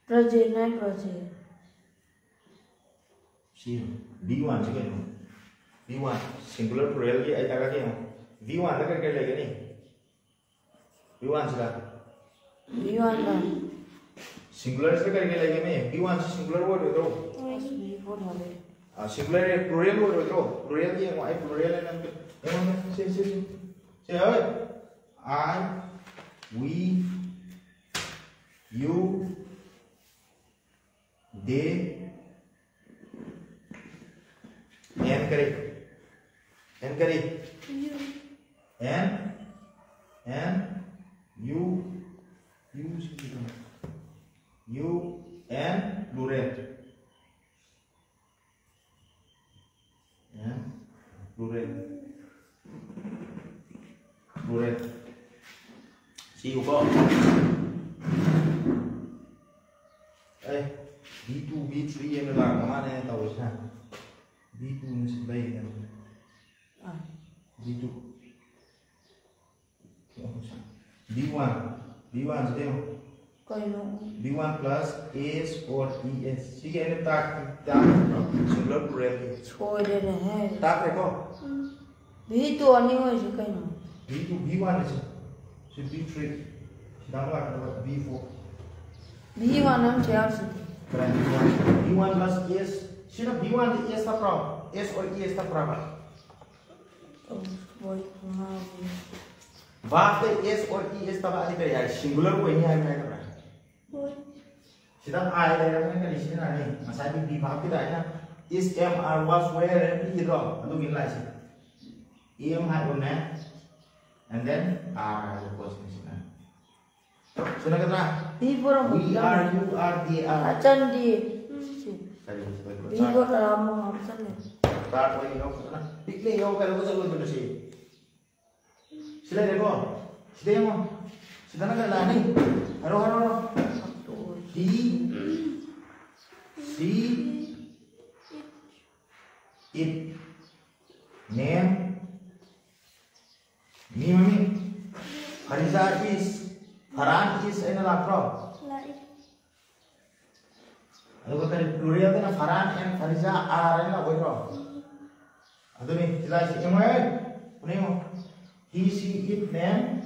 ꯄ꯭ꯔꯖꯦꯟ ꯍꯥꯏ ꯄ꯭ꯔꯖꯦꯟ꯫ ꯁꯤ V one ꯁꯤ ꯀꯩꯅꯣ? V one, singular pluralꯒꯤ ꯑꯩ ꯇꯥꯛꯂꯛꯀꯦ ꯌꯦꯡꯉꯣ꯫ V one ꯗ ꯀꯔꯤ ꯀꯔꯤ ꯂꯩꯒꯅꯤ? V one ꯁꯤꯗ꯫ V one ꯗ꯫ Singular ꯁꯤꯗ ꯀꯔꯤ ꯀꯔꯤ ꯂꯩꯒꯅꯤ? V one ꯁꯤ singular ꯑꯣꯏꯔꯣꯏꯗ꯭ꯔꯣ? ꯑꯁ, V four ꯍꯥꯏꯔꯦ꯫ ꯑ, singular plural ꯑꯣꯏꯔꯣꯏꯗ꯭ꯔꯣ? Plural ꯌꯦꯡꯉꯣ, ꯑꯩ plural ꯍꯥꯏꯅ ꯑꯝꯇ ꯌꯦꯡꯉꯣ, ꯁꯤ, ꯁꯤ, ꯁꯤ꯫ ꯁꯤ, ꯍꯣꯏ꯫ I, we, you, they, and ꯀꯔꯤ? And ꯀꯔꯤ? And, and you, you ꯁꯤ ꯀꯩꯅꯣ? You and plural꯫ And plural꯫ Plural꯫ ꯁꯤ ꯎꯀꯣ꯫ ꯑꯦ, V two, V three ꯑꯅ ꯂꯥꯛꯄ ꯃꯥꯅꯦ ꯇꯧꯔꯤꯁꯤꯅ꯫ V two ꯅ ꯁꯤ ꯂꯩꯒꯗꯕꯅꯤ꯫ ꯑꯥ꯫ V two꯫ V one꯫ V one ꯁꯤꯗ ꯌꯦꯡꯉꯣ꯫ ꯀꯩꯅꯣ? V one plus S or E S꯫ ꯁꯤꯒꯤ ꯑꯩꯅ ꯇꯥꯛ-, ꯇꯥꯛꯈ꯭ꯔꯣ? Singular pluralꯒꯤ꯫ ꯁꯣꯏꯔꯦꯅꯦꯍꯦ꯫ ꯇꯥꯛꯈ꯭ꯔꯦꯀꯣ? V two ꯑꯅꯤ ꯑꯣꯏꯔꯤꯁꯦ ꯀꯩꯅꯣ? V two, V one ꯁꯦ꯫ ꯁꯤ V three꯫ ꯁꯤꯗ ꯑꯃꯨꯛ ꯂꯥꯛꯀꯗꯕ V four꯫ V one ꯑꯃꯁꯨ ꯌꯥꯎꯔꯤꯁꯤꯗꯤ꯫ ꯀꯗꯥꯏ V one? V one plus S꯫ ꯁꯤꯅ V one the S ꯇꯞꯄ꯭ꯔꯣ? S or E S ꯇꯞꯄ꯭ꯔꯕ? ꯑꯣ, ꯍꯣꯏ, ꯉꯥꯎꯔꯦ꯫ Verb ꯇ S or E S ꯇꯞꯄꯛꯑꯗꯤ ꯀꯔꯤ ꯍꯥꯏ? Singular ꯑꯣꯏꯅꯤ ꯍꯥꯏꯕ ꯅꯠꯇꯕ꯭ꯔꯥ? ꯍꯣꯏ꯫ ꯁꯤꯗ I ꯂꯩꯔꯕꯅꯤꯅ ꯀꯔꯤ ꯁꯤꯖꯤꯟꯅꯔꯅꯤ? ꯉꯁꯥꯏꯒꯤ be verb ꯀꯤꯗ ꯑꯩꯅ is, am, are, was, were ꯍꯥꯏꯅ ꯄꯤꯈꯤꯗ꯭ꯔꯣ? ꯑꯗꯨꯒꯤ ꯂꯥꯏꯁꯦ꯫ Am ꯍꯥꯏꯕꯅꯦ꯫ And then are ꯍꯥꯏꯕ ꯄꯣꯠꯁꯤꯡꯁꯤꯅ ꯁꯤꯅꯒꯗ꯭ꯔꯥ? ꯕꯤ ꯐꯣꯔ ꯑꯃꯨꯛ We are, you are, they are. ꯍꯥꯞꯆꯟꯗꯤ ꯀꯔꯤ? ꯕꯤ ꯐꯣꯔ ꯇꯔꯥ ꯑꯃꯨꯛ ꯍꯥꯞꯆꯜꯂꯦ꯫ ꯆꯥꯔꯠ ꯑꯣꯏꯅ ꯌꯦꯡꯉꯣ, ꯐꯖꯅ ꯄꯤꯛꯅ ꯌꯦꯡꯉꯣ, ꯀꯩꯅꯣꯒ ꯆꯠꯂꯣꯏꯗꯅ ꯁꯤ꯫ ꯁꯤ ꯂꯩꯔꯦꯀꯣ? ꯁꯤꯗ ꯌꯦꯡꯉꯣ꯫ ꯁꯤꯗꯅ ꯀꯩ ꯂꯥꯛꯑꯅꯤ? ꯍꯥꯏꯔꯣ, ꯍꯥꯏꯔꯣ, ꯍꯥꯏꯔꯣ꯫ He, she, it, name, ꯃꯤ ꯃꯃꯤꯡ꯫ ꯐꯔꯤꯖꯥ is, ꯐꯔꯥꯟ is ꯍꯥꯏꯅ ꯂꯥꯛꯄ꯭ꯔꯣ? ꯂꯥꯛꯏ꯫ ꯑꯗꯨꯒ ꯀꯔꯤ, ꯄ꯭ꯂꯨꯔꯦꯜꯗꯅ ꯐꯔꯥꯟ and ꯐꯔꯤꯖꯥ are ꯍꯥꯏꯅ ꯂꯥꯛꯑꯣꯏꯗ꯭ꯔꯣ? ꯑꯗꯨꯅꯤ ꯁꯤ ꯂꯥꯛꯏꯁꯤ꯫ ꯌꯦꯡꯉꯣ, ꯍꯦ꯫ ꯄꯨꯟꯅ ꯌꯦꯡꯉꯣ꯫ He, she, it, name,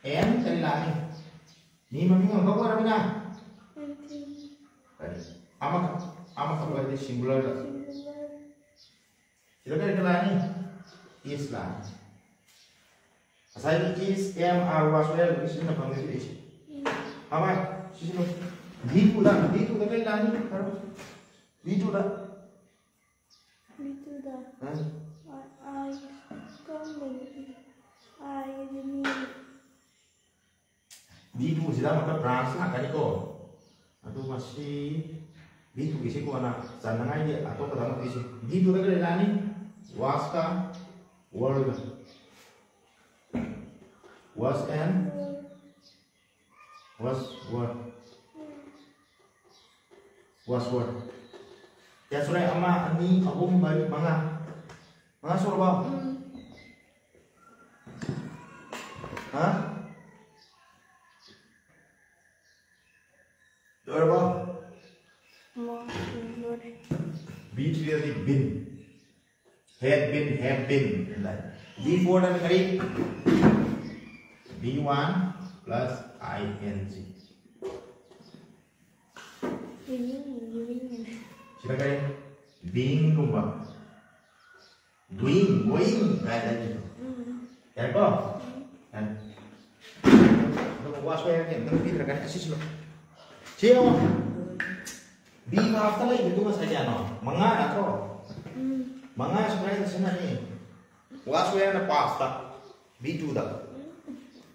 and ꯀꯔꯤ ꯂꯥꯛꯑꯅꯤ? ꯃꯤ ꯃꯃꯤꯡ ꯑꯃꯈꯛ ꯑꯣꯏꯔꯕꯅꯤꯅ ꯀꯔꯤ? ꯑꯃꯈꯛ, ꯑꯃꯈꯛ ꯑꯣꯏꯔꯗꯤ ꯁꯤꯡꯒꯨꯂꯔꯗ꯫ ꯁꯤꯗ ꯀꯔꯤ ꯂꯥꯛꯑꯅꯤ? Is ꯂꯥꯛꯑꯅꯤ꯫ ꯉꯁꯥꯏꯒꯤ is, am, are, was, were ꯒꯤ ꯁꯤꯖꯤꯟꯅꯐꯝꯅꯤ ꯁꯤꯗꯩꯁꯦ꯫ ꯍꯥꯃꯥꯏ, ꯁꯤꯖꯤꯟꯅꯧ꯫ ꯕꯤ ꯇꯨꯗ, ꯕꯤ ꯇꯨꯗ ꯀꯔꯤ ꯂꯥꯛꯑꯅꯤ? ꯍꯥꯏꯔꯣ꯫ ꯕꯤ ꯇꯨꯗ꯫ ꯕꯤ ꯇꯨꯗ꯫ ꯑ? ꯑꯥꯏ, ꯑꯥꯏ, ꯀꯔꯝꯕꯅꯣ? ꯑꯥꯏ ꯍꯥꯏꯗꯤ ꯃꯤ꯫ ꯕꯤ ꯇꯨꯁꯤꯗ ꯑꯃꯨꯛꯀ ꯕ꯭ꯔꯥꯟꯁ ꯂꯥꯛꯀꯅꯤꯀꯣ꯫ ꯑꯗꯨ ꯃꯁꯤ ꯕꯤ ꯇꯨꯒꯤꯁꯤ ꯀꯣꯟꯅ ꯆꯟꯅꯉꯥꯏꯒꯤ ꯑꯇꯣꯞꯄꯗ ꯑꯃ ꯄꯤꯁꯤ꯫ ꯕꯤ ꯇꯨꯗ ꯀꯔꯤ ꯂꯥꯛꯑꯅꯤ? ꯋꯥꯁꯀ ꯋꯔꯒ꯫ ꯋꯥꯁ ꯑꯦꯟ ꯋꯥꯁ ꯋꯔ꯫ ꯋꯥꯁ ꯋꯔ꯫ ꯀꯌꯥ ꯁꯨꯔꯦ? ꯑꯃ, ꯑꯅꯤ, ꯑꯍꯨꯝ, ꯃꯔꯤ, ꯃꯉꯥ꯫ ꯃꯉꯥ ꯁꯨꯔꯕꯣ? ꯎꯝ꯫ ꯍꯥ? ꯂꯣꯏꯔꯕꯣ? ꯃꯣ-, ꯂꯣꯏꯔꯦ꯫ ꯕꯤ ꯊ꯭ꯔꯤꯗꯗꯤ been. Had been, have been꯫ Be ꯐꯣꯔꯗꯅ ꯀꯔꯤ? Be one plus I N G. ꯌꯦꯡꯅꯤꯡ-, ꯌꯦꯡꯅꯤꯡꯉꯦ꯫ ꯁꯤꯗ ꯀꯔꯤ? ꯕꯤꯡꯒꯨꯝꯕ꯫ Doing, going ꯀꯥꯏꯅ ꯂꯩꯕꯗꯣ꯫ ꯎꯝ꯫ ꯌꯥꯔꯦꯀꯣ? ꯌꯥꯔꯦ꯫ ꯑꯗꯨꯒ ꯋꯥꯁ ꯋꯦꯌꯔꯒꯤ ꯑꯝꯇꯪ ꯄꯤꯗ꯭ꯔꯒꯅꯤ꯫ ꯑꯁꯤꯁꯨ꯫ ꯁꯤ ꯌꯦꯡꯉꯣ꯫ ꯕꯤ ꯐꯥꯁꯇ ꯂꯩꯕꯗꯨ ꯉꯁꯥꯏ ꯀꯌꯥꯅꯣ? ꯃꯉꯥ ꯅꯠꯇ꯭ꯔꯣ? ꯎꯝ꯫ ꯃꯉꯥꯁꯨ ꯀꯗꯥꯏꯗ ꯁꯤꯖꯤꯟꯅꯅꯤ? ꯋꯥꯁ ꯋꯦꯌꯔꯅ ꯄꯥꯁꯇ꯫ ꯚꯤ ꯇꯨꯗ꯫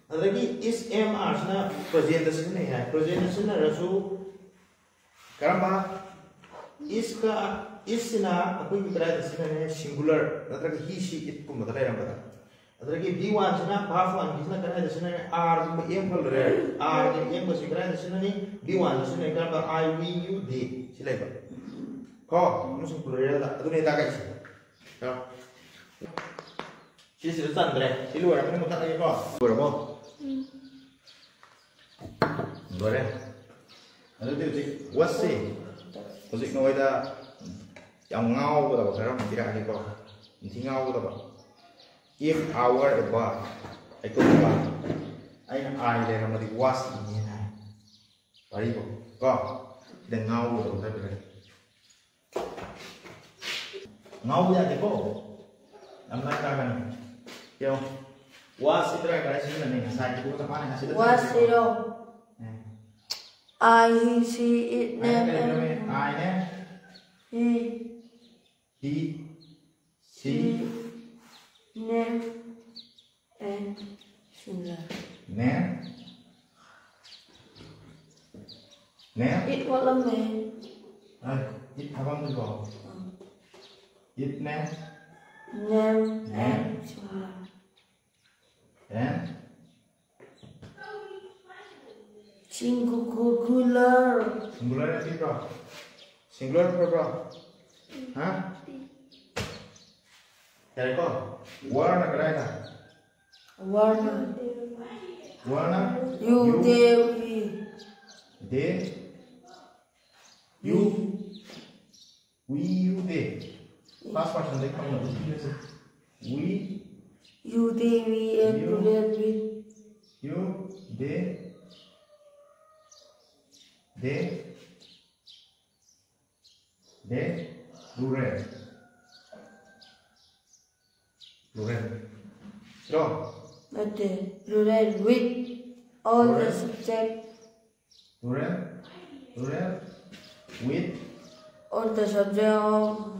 ꯑꯗꯒꯤ is, am, are ꯁꯤꯅ presentꯇ ꯁꯤꯖꯤꯟꯅꯩ ꯍꯥꯏ꯫ Presentꯇ ꯁꯤꯖꯤꯟꯅꯔꯁꯨ ꯀꯔꯝꯕ? Isꯀ, is ꯁꯤꯅ ꯑꯩꯈꯣꯏꯒꯤ ꯀꯗꯥꯏꯗ ꯁꯤꯖꯤꯟꯅꯔꯦ? Singular ꯅꯠꯇ꯭ꯔꯒ he, she, it ꯀꯨꯝꯕꯗ ꯂꯩꯔꯝꯕꯗ꯫ ꯑꯗꯒꯤ ꯚꯤ ꯋꯥꯟꯁꯤꯅ, verb ꯋꯥꯟꯒꯤꯁꯤꯅ ꯀꯗꯥꯏꯗ ꯁꯤꯖꯤꯟꯅꯔꯦ? Areꯒꯨꯝꯕ, am ꯈꯔ ꯂꯩꯔꯦ꯫ Areꯒ amꯒꯁꯤ ꯀꯗꯥꯏꯗ ꯁꯤꯖꯤꯟꯅꯅꯤ? ꯚꯤ ꯋꯥꯟꯗ ꯁꯤꯖꯤꯟꯅꯩ꯫ ꯀꯔꯝꯕ? I, we, you, they ꯁꯤ ꯂꯩꯕ꯫ ꯀꯣ? ꯑꯃꯁꯨꯡ pluralꯗ꯫ ꯑꯗꯨꯅꯦ ꯇꯥꯛꯂꯛꯏꯁꯦ꯫ ꯀꯣ? ꯁꯤꯁꯤꯗ ꯆꯟꯗ꯭ꯔꯦ꯫ ꯁꯤ ꯂꯣꯏꯔꯕꯅꯤꯅ ꯃꯨꯊꯠꯂꯒꯦꯀꯣ꯫ ꯂꯣꯏꯔꯕꯣ? ꯂꯣꯏꯔꯦ꯫ ꯑꯗꯨꯗꯤ ꯍꯧꯖꯤꯛ whatꯁꯦ ꯍꯧꯖꯤꯛ ꯅꯣꯏꯗ ꯌꯥꯝ ꯉꯥꯎꯒꯗꯕ ꯈꯔ ꯑꯃ ꯄꯤꯔꯛꯑꯒꯦꯀꯣ꯫ ꯌꯥꯝ ꯊꯤ ꯉꯥꯎꯒꯗꯕ꯫ If I were a bird, ꯑꯩꯈꯣꯏ ꯕꯥ, ꯑꯩꯅ I ꯂꯩꯔꯝꯃꯗꯤ was ꯏꯅꯦꯅ ꯍꯥꯏ꯫ ꯋꯥꯔꯤꯕꯣ꯫ ꯀꯣ? ꯁꯤꯗ ꯉꯥꯎꯒꯗꯕ ꯈꯔ ꯄꯤꯔꯛꯑꯒꯦ꯫ ꯉꯥꯎꯕ ꯌꯥꯗꯦꯀꯣ꯫ ꯌꯥꯝ ꯂꯥꯏ ꯇꯥꯒꯅꯤ꯫ ꯌꯦꯡꯉꯣ꯫ Was ꯁꯤ ꯀꯗꯥꯏ ꯀꯗꯥꯏ ꯁꯤꯖꯤꯟꯅꯅꯤ? ꯉꯁꯥꯏꯒꯤꯗꯨꯒ ꯆꯞ ꯃꯥꯟꯅꯩ꯫ ꯉꯁꯤꯗ ꯋꯥꯁ ꯆꯠꯂꯁꯤꯀꯣ꯫ ꯁꯤꯔꯣ? ꯎꯝ꯫ I, he, she, it, ꯑꯩꯅ them, ꯀꯔꯤ and ꯄꯤꯔꯝꯃꯤ? I ꯅꯦ꯫ He, He, she, name, and similar. ꯅꯦ? ꯅꯦ? It ꯋꯥꯠꯂꯝꯃꯦ꯫ ꯑꯩ, it ꯍꯥꯏꯐꯝꯗꯨꯀꯣ꯫ ꯎꯝ꯫ It ꯅꯦ? Name, name, and similar. And? Singular. Singular ꯄꯤꯕ꯭ꯔꯣ? Singular ꯄꯤꯕ꯭ꯔꯣ? ꯍꯥ? ꯌꯥꯔꯦꯀꯣ? Wereꯅ ꯀꯗꯥꯏꯗ? Wereꯅ? Wereꯅ? You, you, they, we. They? You? We, you, they. First personꯗꯒꯤ ꯍꯧꯅ ꯄꯤꯔꯁꯦ꯫ We. You, they, we, and you, plural, we. You, they. They. They. Plural. Plural. ꯅꯠꯇꯦ, plural with all the, plural, subject. Plural. Plural. With. All the subject of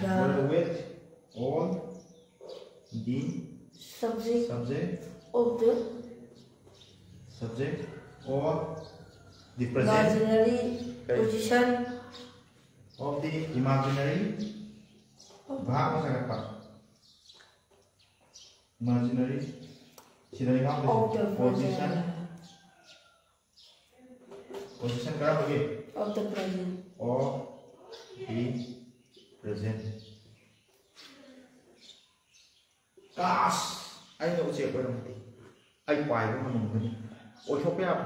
the, plural with all the Subject subject of the subject of the present imaginary Right. position of the imaginary ꯚꯥꯕ ꯑꯃ ꯁꯥꯒꯠꯄ imaginary ꯁꯤꯗ of the position present position ꯀꯔꯝꯕꯒꯤ of the present of the present ꯀꯥꯁ ꯑꯩꯅ ꯎꯆꯦꯛ ꯑꯣꯏꯔꯝꯃꯗꯤ ꯑꯩ ꯄꯥꯏꯕ ꯉꯝꯃꯝꯒꯅꯤ ꯑꯣꯏꯊꯣꯛꯄ ꯌꯥꯕ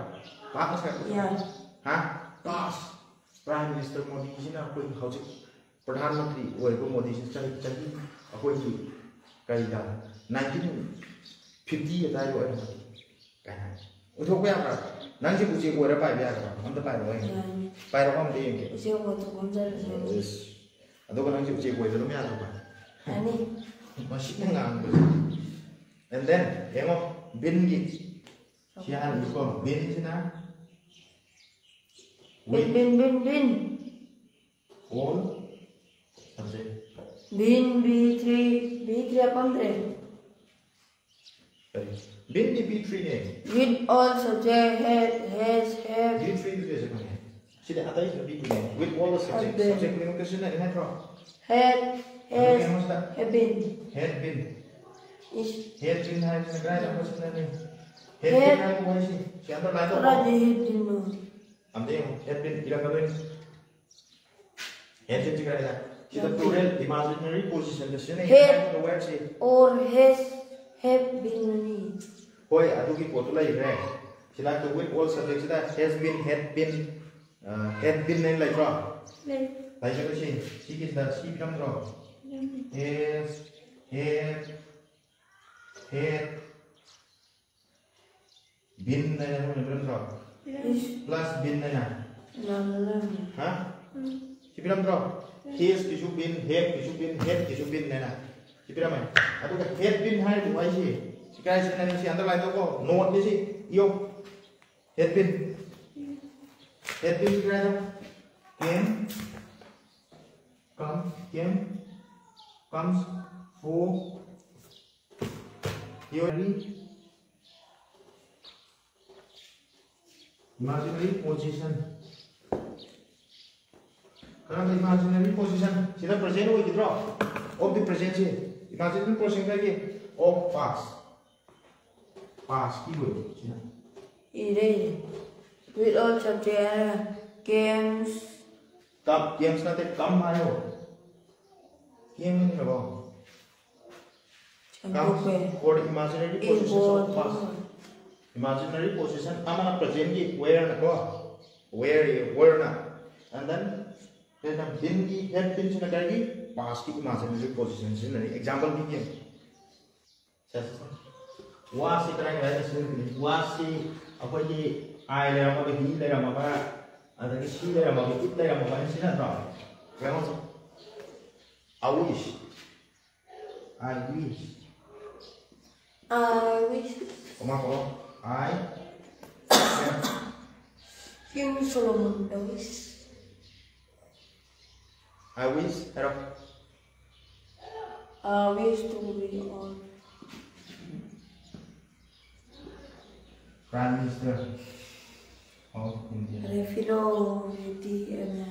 ꯚꯥꯕ ꯑꯃ ꯁꯥꯒꯠꯄ ꯌꯥꯏ ꯍꯥ ꯀꯥꯁ Prime Minister ꯃꯣꯗꯤꯁꯤꯅ ꯑꯩꯈꯣꯏ ꯍꯧꯖꯤꯛ ꯄ꯭ꯔꯙꯥꯟ ꯃꯟꯇ꯭ꯔꯤ ꯑꯣꯏꯔꯤꯕ ꯃꯣꯗꯤꯁꯤ ꯆꯍꯤ ꯆꯍꯤ ꯑꯩꯈꯣꯏꯒꯤ ꯀꯔꯤꯗ ꯅꯥꯏꯟꯇꯤꯟ ꯐꯤꯐꯇꯤ ꯑꯗꯨꯋꯥꯏꯗ ꯑꯣꯏꯔꯝꯃꯗꯤ ꯀꯥꯏꯅ ꯎꯠꯊꯣꯛꯄ ꯌꯥꯕ꯭ꯔꯥ ꯅꯪꯁꯦ ꯎꯆꯦꯛ ꯑꯣꯏꯔ ꯄꯥꯏꯕ ꯌꯥꯒꯗ꯭ꯔꯥ ꯑꯝꯇ ꯄꯥꯏꯔꯛꯑꯣ ꯌꯦꯡꯒꯦ ꯌꯥꯅꯤ ꯄꯥꯏꯔꯛꯑꯣ ꯑꯝꯇ ꯌꯦꯡꯒꯦ ꯏꯆꯦ ꯃꯣꯠꯇ ꯈꯣꯝꯖꯔꯁꯨ ꯑꯗꯨꯒ ꯅꯪꯁꯦ ꯎꯆꯦꯛ ꯑꯣꯏꯕ ꯑꯗꯨꯝ ꯌꯥꯗꯕ ꯌꯥꯅꯤ ꯃꯁꯤꯅ ꯉꯥꯡꯕꯁꯦ and then ꯌꯦꯡꯉꯣ ꯕꯤꯟꯒꯤ ꯁꯤ ꯍꯥꯟꯅ ꯏꯀꯣ ꯕꯤꯟꯁꯤꯅ been been been been all subject been be three be three ꯍꯥꯞꯄꯝꯗ꯭ꯔꯦ ꯀꯔꯤ ꯕꯤꯟꯗꯤ ꯕꯤ ꯊ꯭ꯔꯤꯅꯦ with all subject had has have be ꯊ꯭ꯔꯤꯗꯨꯗꯤ ꯑꯩꯁꯨ ꯈꯪꯉꯦ ꯁꯤꯗꯤ ꯑꯇꯩꯁꯨ ꯕꯤ ꯊ꯭ꯔꯤꯅꯦ with all the subject Subject. subject ꯈꯨꯗꯤꯡꯃꯛꯇ ꯁꯤꯖꯤꯟꯅꯔꯤ ꯅꯠꯇ꯭ꯔꯣ had ꯑꯗꯨꯒ has ꯌꯦꯡꯉꯣ ꯁꯤꯗ have been had been is had been ꯍꯥꯏꯕꯁꯤꯅ ꯀꯗꯥꯏꯗ ꯑꯃꯨꯛ ꯁꯤꯖꯤꯟꯅꯅꯤ had Had. been ꯍꯥꯏꯕ ꯋꯥꯍꯩꯁꯤ ꯁꯤ underline ꯇꯧ ꯀꯗꯥꯏꯗ had been ꯅꯣ ꯑꯝꯇ ꯌꯦꯡꯉꯣ had been ꯏꯔꯛꯀꯗꯣꯏꯅꯤ had been ꯁꯤ ꯀꯗꯥꯏꯗ ꯁꯤꯗ Had been. Plural imaginary position ꯗ ꯁꯤꯖꯤꯟꯅꯩ Had. ꯍꯥꯏꯕ word ꯁꯤ or has have been ꯅꯤ ꯍꯣꯏ ꯑꯗꯨꯒꯤ ꯄꯣꯠꯇꯨ ꯂꯩꯈ꯭ꯔꯦ ꯁꯤꯗ with all subject ꯁꯤꯗ has been had been had been ꯍꯥꯏꯅ ꯂꯩꯇ꯭ꯔꯣ ꯂꯩ ꯂꯩꯇ꯭ꯔꯒ ꯁꯤ ꯁꯤꯒꯤꯁꯤꯗ ꯁꯤ ꯄꯤꯔꯝꯗ꯭ꯔꯣ has had had been ꯍꯥꯏꯅ ꯑꯃ ꯄꯤꯔꯝꯗ꯭ꯔꯣ is plus been ꯍꯥꯏꯅ ꯂꯥꯜꯂꯦ ꯍꯥ ꯁꯤ ꯄꯤꯔꯝꯗ꯭ꯔꯣ has ꯀꯤꯁꯨ been had ꯀꯤꯁꯨ been had ꯀꯤꯁꯨ been ꯍꯥꯏꯅ ꯁꯤ ꯄꯤꯔꯝꯃꯦ ꯑꯗꯨꯒ had been ꯍꯥꯏꯔꯤꯕ ꯋꯥꯍꯩꯁꯤ ꯁꯤ ꯀꯥꯏ ꯁꯤꯖꯤꯟꯅꯅꯤ ꯁꯤ underline ꯇꯧꯀꯣ note ꯅꯤ ꯁꯤ ꯏꯌꯣ had been had been ꯁꯤ ꯀꯥꯏꯗ came come came comes for Imaginary position. ꯀꯔꯝꯕ imaginary position? ꯁꯤꯗ present ꯑꯣꯏꯈꯤꯗ꯭ꯔꯣ? Of the present ꯁꯤ imaginary position ꯀꯔꯤꯒꯤ? Of past. Past ꯀꯤ ꯑꯣꯏꯕ ꯁꯤꯅ. ꯏꯔꯦ, ꯏꯔꯦ. With all subject ꯍꯥꯏꯔꯒ games. Come, games ꯅꯠꯇꯦ, come ꯍꯥꯏꯌꯣ. Game ꯅꯠꯇ꯭ꯔꯕꯣ? Comes ꯁꯦꯝꯗꯣꯛꯄ ꯌꯥꯏ. For the imaginary positions of past. Imaginary position ꯑꯃꯅ present ꯀꯤ where ꯅꯀꯣ, where, where ꯅ, and then ꯀꯩꯅꯣ, been ꯒꯤ, had been ꯁꯤꯅ ꯀꯔꯤꯒꯤ? Past ꯀꯤ imaginary position ꯁꯤꯖꯤꯟꯅꯔꯤ꯫ Example ꯄꯤꯒꯦ꯫ ꯁꯦ, ꯁꯦ, ꯁꯦ꯫ Was ꯁꯤ ꯀꯗꯥꯏ ꯀꯗꯥꯏꯗ ꯁꯤꯖꯤꯟꯅꯒꯅꯤ? Was ꯁꯤ ꯑꯩꯈꯣꯏꯒꯤ I ꯂꯩꯔꯝꯃꯒ, he ꯂꯩꯔꯝꯃꯒ, ꯑꯗꯒꯤ she ꯂꯩꯔꯝꯃꯒ, it ꯂꯩꯔꯝꯃꯒ ꯁꯤꯖꯤꯟꯅꯗ꯭ꯔꯣ? ꯌꯦꯡꯉꯣ꯫ I wish. I wish. I wish ꯀꯃꯥꯏ ꯀꯣ? I King Solomon the wish. I wish ꯍꯥꯏꯔꯣ꯫ I wish to be on Prime Minister of India. Refilo Reddy and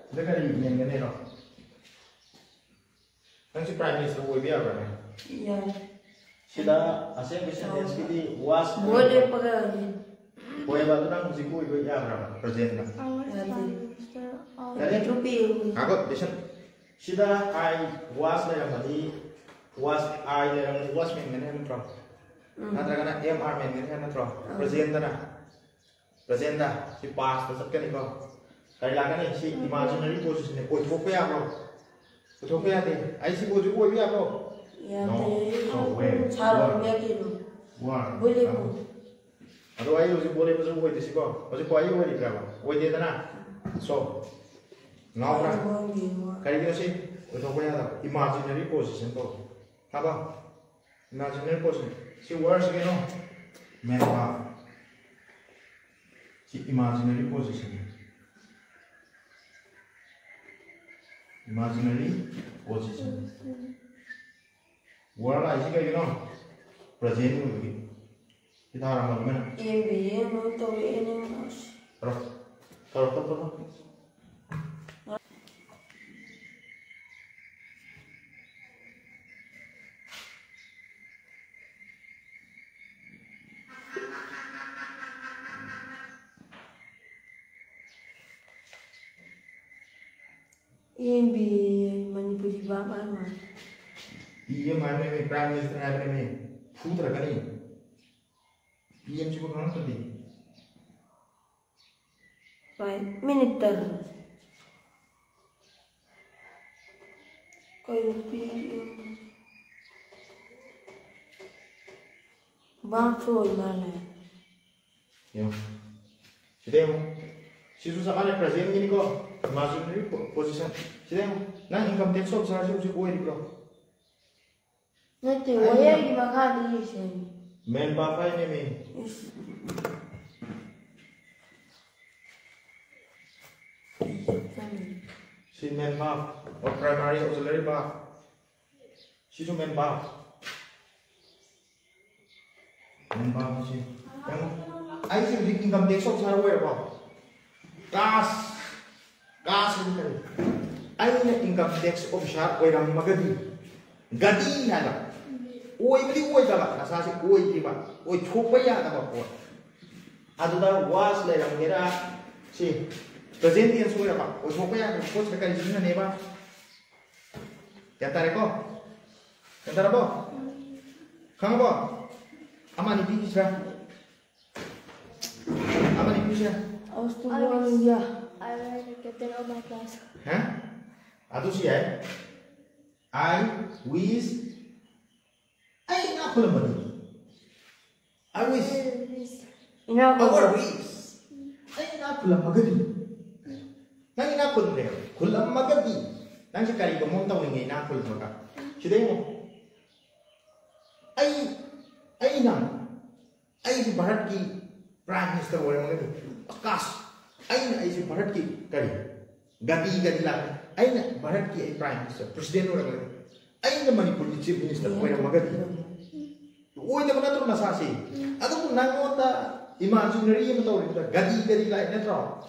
ꯁꯤꯗ ꯀꯔꯤ ꯃꯦꯟꯒꯅꯤꯔꯣ? ꯅꯪꯁꯤ Prime Minister ꯑꯣꯏꯕ ꯌꯥꯕ꯭ꯔꯥꯅꯦ? ꯌꯥꯏ. ꯁꯤꯗ ꯑꯁꯦꯡꯕ sentenceꯀꯤꯗꯤ was ꯕꯣꯏ ꯂꯦꯞꯄꯒ ꯌꯦꯡ. ꯍꯣꯏꯕ, ꯑꯗꯨ ꯅꯪ ꯍꯧꯖꯤꯛ ꯑꯣꯏꯕ ꯌꯥꯕ꯭ꯔꯥ? Presentꯅ. ꯌꯥꯗꯦ. ꯌꯥꯔꯦ? ꯇ꯭ꯔꯨꯄꯤ. ꯉꯥꯏꯈꯣ, listen. ꯁꯤꯗ I was ꯂꯩꯔꯝꯃꯗꯤ, was I ꯂꯩꯔꯝꯃꯗꯤ was ꯃꯦꯟꯒꯅꯤ ꯍꯥꯏꯕ ꯅꯠꯇ꯭ꯔꯣ? ꯎꯝ. ꯅꯠꯇ꯭ꯔꯒꯅ am are ꯃꯦꯟꯒꯅꯤ ꯍꯥꯏꯕ ꯅꯠꯇ꯭ꯔꯣ? Presentꯇꯅ. Presentꯇ. ꯁꯤ pastꯇ ꯆꯠꯀꯅꯤꯀꯣ. ꯀꯔꯤ ꯂꯥꯛꯀꯅꯤ? ꯁꯤ imaginary positionꯅꯦ꯫ ꯑꯣꯏꯊꯣꯛꯄ ꯌꯥꯕ꯭ꯔꯣ? ꯑꯣꯏꯊꯣꯛꯄ ꯌꯥꯗꯦ꯫ ꯑꯩ ꯁꯤꯕꯨ ꯍꯧꯖꯤꯛ ꯑꯣꯏꯕ ꯌꯥꯕ꯭ꯔꯣ? ꯌꯥꯗꯦ. No. So where? ꯁꯥꯔꯣ, Were. ꯌꯥꯗꯦ, no. Were. ꯕꯣꯏ ꯂꯦꯞꯄꯣ. ꯑꯗꯣ ꯑꯩ ꯍꯧꯖꯤꯛ ꯕꯣꯏ ꯂꯦꯞꯄꯁꯨ ꯑꯣꯏꯗꯦ ꯁꯤꯀꯣ꯫ ꯍꯧꯖꯤꯛ ꯈ꯭ꯋꯥꯏ ꯑꯣꯏꯔꯤꯕ꯭ꯔꯕ? ꯑꯣꯏꯗꯦꯗꯅ? So. ꯉꯥꯎꯕ꯭ꯔꯥ? ꯉꯥꯎꯗꯦ, ꯉꯥꯎ-. ꯀꯔꯤꯒꯤꯅꯣ ꯁꯤ? ꯑꯣꯏꯊꯣꯛꯄ ꯌꯥꯗꯕ. Imaginary position ꯀꯧꯏ꯫ ꯈꯪꯉꯕ? Imaginary position꯫ ꯁꯤ were ꯁꯤ ꯀꯩꯅꯣ? Main verb꯫ ꯁꯤ imaginary position꯫ Imaginary position꯫ Were ꯍꯥꯏꯁꯤ ꯀꯩꯒꯤꯅꯣ? ꯄ꯭ꯔꯖꯦꯟ ꯑꯣꯏꯕꯒꯤ꯫ ꯁꯤ ꯊꯥꯔꯝꯃꯒꯦ ꯃꯣꯏꯅ꯫ ꯑꯦꯝ ꯕꯤ ꯑꯦ ꯂꯣꯏ ꯇꯧꯔꯛꯑꯦꯅꯦ ꯑꯁ꯫ ꯇꯧꯔꯣ꯫ ꯇꯧꯔꯣ, ꯇꯧꯔꯣ, ꯇꯧꯔꯣ꯫ ꯑꯦꯝ ꯕꯤ ꯑꯦ ꯃꯅꯤꯄꯨꯔꯤ ꯚꯥꯕ ꯍꯥꯏ ꯃꯥꯜꯂꯦ꯫ ꯄꯤ ꯑꯦꯝ ꯍꯥꯏꯕꯅꯦ, ꯄ꯭ꯔꯥꯏꯝ ꯃꯤꯅꯤꯁꯇꯔ ꯍꯥꯏꯕꯅꯦ꯫ ꯐꯨꯊꯔꯛꯀꯅꯤ꯫ ꯄꯤ ꯑꯦꯝ ꯁꯤꯕꯨ ꯈꯪꯉꯛꯇ꯭ꯔꯗꯤ꯫ Prime minister. ꯀꯩꯅꯣ ꯄꯤ ꯑꯦꯝ? ꯚꯥꯕꯁꯨ ꯑꯣꯏ ꯃꯥꯜꯂꯦ꯫ ꯌꯦꯡꯉꯣ꯫ ꯁꯤꯗ ꯌꯦꯡꯉꯣ꯫ ꯁꯤꯁꯨ ꯆꯞ ꯃꯥꯟꯅꯩ, ꯄ꯭ꯔꯖꯦꯟꯒꯤꯅꯤꯀꯣ꯫ ꯏꯃꯥꯖꯤꯅꯔꯤ ꯄꯣ-, ꯄꯣꯖꯤꯁꯟ꯫ ꯁꯤꯗ ꯌꯦꯡꯉꯣ꯫ ꯅꯪ ꯏꯟꯀꯝ ꯇꯦꯛꯁ ꯑꯣꯐꯤꯁꯔꯁꯤ ꯍꯧꯖꯤꯛ ꯑꯣꯏꯔꯤꯕ꯭ꯔꯣ? ꯅꯠꯇꯦ, ꯑꯩꯅ ꯋꯥꯌꯔꯒꯤ ꯃꯈꯥꯗ ꯌꯦꯡꯁꯦ꯫ ꯃꯦꯟ ꯚꯥꯔꯕ ꯍꯥꯏꯅꯦꯃꯤ꯫ ꯏꯁ꯫ ꯁꯤ ꯃꯦꯟ ꯚꯥꯔꯕ, ꯑꯣꯔ ꯄ꯭ꯔꯥꯏꯃꯥꯔꯤ ꯑꯣꯛꯁꯤꯂꯔꯤ ꯚꯥꯔꯕ꯫ ꯁꯤꯁꯨ ꯃꯦꯟ ꯚꯥꯔꯕ꯫ ꯃꯦꯟ ꯚꯥꯔꯕꯁꯤ ꯌꯦꯡꯉꯨ꯫ ꯑꯩꯁꯦ ꯍꯧꯖꯤꯛ ꯏꯟꯀꯝ ꯇꯦꯛꯁ ꯑꯣꯐꯤꯁꯥꯔ ꯑꯣꯏꯔꯕꯣ? ꯀꯥꯁ, ꯀꯥꯁ ꯍꯥꯏꯗꯤ ꯀꯔꯤ? ꯑꯩꯅ ꯏꯟꯀꯝ ꯇꯦꯛꯁ ꯑꯣꯐꯤꯁꯥꯔ ꯑꯣꯏꯔꯝꯃꯒꯗꯤ, ꯒꯗꯤ ꯍꯥꯏꯕ, ꯑꯣꯏꯕꯗꯤ ꯑꯣꯏꯗꯕ, ꯅꯁꯥꯁꯦ ꯑꯣꯏꯗ꯭ꯔꯤꯕ, ꯑꯣꯏꯊꯣꯛꯄ ꯌꯥꯗꯕ ꯄꯣꯠ꯫ ꯑꯗꯨꯗ ꯋꯥꯁ ꯂꯩꯔꯝꯒꯦꯔꯥ, ꯁꯤ ꯄ꯭ꯔꯖꯦꯟ ꯇꯦꯟꯁ ꯑꯣꯏꯔꯕ, ꯑꯣꯏꯊꯣꯛꯄ ꯌꯥꯗꯕ ꯄꯣꯠꯁꯤꯗ ꯀꯔꯤ ꯁꯤꯖꯤꯟꯅꯅꯦꯕ? ꯒ꯭ꯌꯥꯟ ꯇꯥꯔꯦꯀꯣ? ꯒ꯭ꯌꯥꯟ ꯇꯥꯔꯕꯣ? ꯈꯪꯉꯕꯣ? ꯑꯃ ꯑꯅꯤ ꯄꯤꯈꯤꯁꯤꯔꯥ? ꯑꯃ ꯑꯅꯤ ꯄꯤꯁꯤꯔꯥ? I was too I young, was, yeah. I was the captain of my class. ꯍꯥ? ꯑꯗꯨꯁꯨ ꯌꯥꯏ꯫ I wish, ꯑꯩ ꯏꯅꯥꯛ ꯈꯨꯜꯂꯝꯕꯅꯤ꯫ I wish. Our wish. ꯑꯩ ꯏꯅꯥꯛ ꯈꯨꯜꯂꯝꯃꯒꯗꯤ? ꯅꯪ ꯏꯅꯥꯛ ꯈꯨꯜꯂꯦ꯫ ꯈꯨꯜꯂꯝꯃꯒꯗꯤ? ꯅꯪꯁꯦ ꯀꯔꯤꯒꯨꯝꯕ ꯑꯃ ꯇꯧꯅꯤꯡꯉꯦ ꯏꯅꯥꯛ ꯈꯨꯜꯂꯝꯃꯒ? ꯁꯤꯗ ꯌꯦꯡꯉꯣ꯫ ꯑꯩ, ꯑꯩꯅ, ꯑꯩꯁꯦ ꯚꯥꯔꯠꯀꯤ ꯄ꯭ꯔꯥꯏꯝ ꯃꯤꯅꯤꯁꯇꯔ ꯑꯣꯏꯔꯝꯃꯒꯗꯤ? ꯑꯀꯥꯁ! ꯑꯩꯅ, ꯑꯩꯁꯦ ꯚꯥꯔꯠꯀꯤ ꯀꯔꯤ? ꯒꯗꯤ, ꯒꯗꯤ ꯂꯥꯛꯀꯅꯤ꯫ ꯑꯩꯅ ꯚꯥꯔꯠꯀꯤ ꯑꯩ ꯄ꯭ꯔꯥꯏꯝ ꯃꯤꯅꯤꯁꯇꯔ, ꯄ꯭ꯔꯁꯤꯗꯦꯟ ꯑꯣꯏꯔꯝꯃꯒꯗꯤ? ꯑꯩꯅ ꯃꯅꯤꯄꯨꯔꯒꯤ ꯆꯤꯐ ꯃꯤꯅꯤꯁꯇꯔ ꯑꯣꯏꯔꯝꯃꯒꯗꯤ? ꯑꯣꯏꯗꯕ ꯅꯠꯇ꯭ꯔꯣ ꯅꯁꯥꯁꯤ? ꯑꯗꯨꯕꯨ ꯅꯪꯉꯣꯟꯗ ꯏꯃꯥꯖꯤꯅꯔꯤ ꯑꯃ ꯇꯧꯔꯤꯕꯗ ꯒꯗꯤ ꯒꯗꯤ ꯂꯥꯛꯏ ꯅꯠꯇ꯭ꯔꯣ?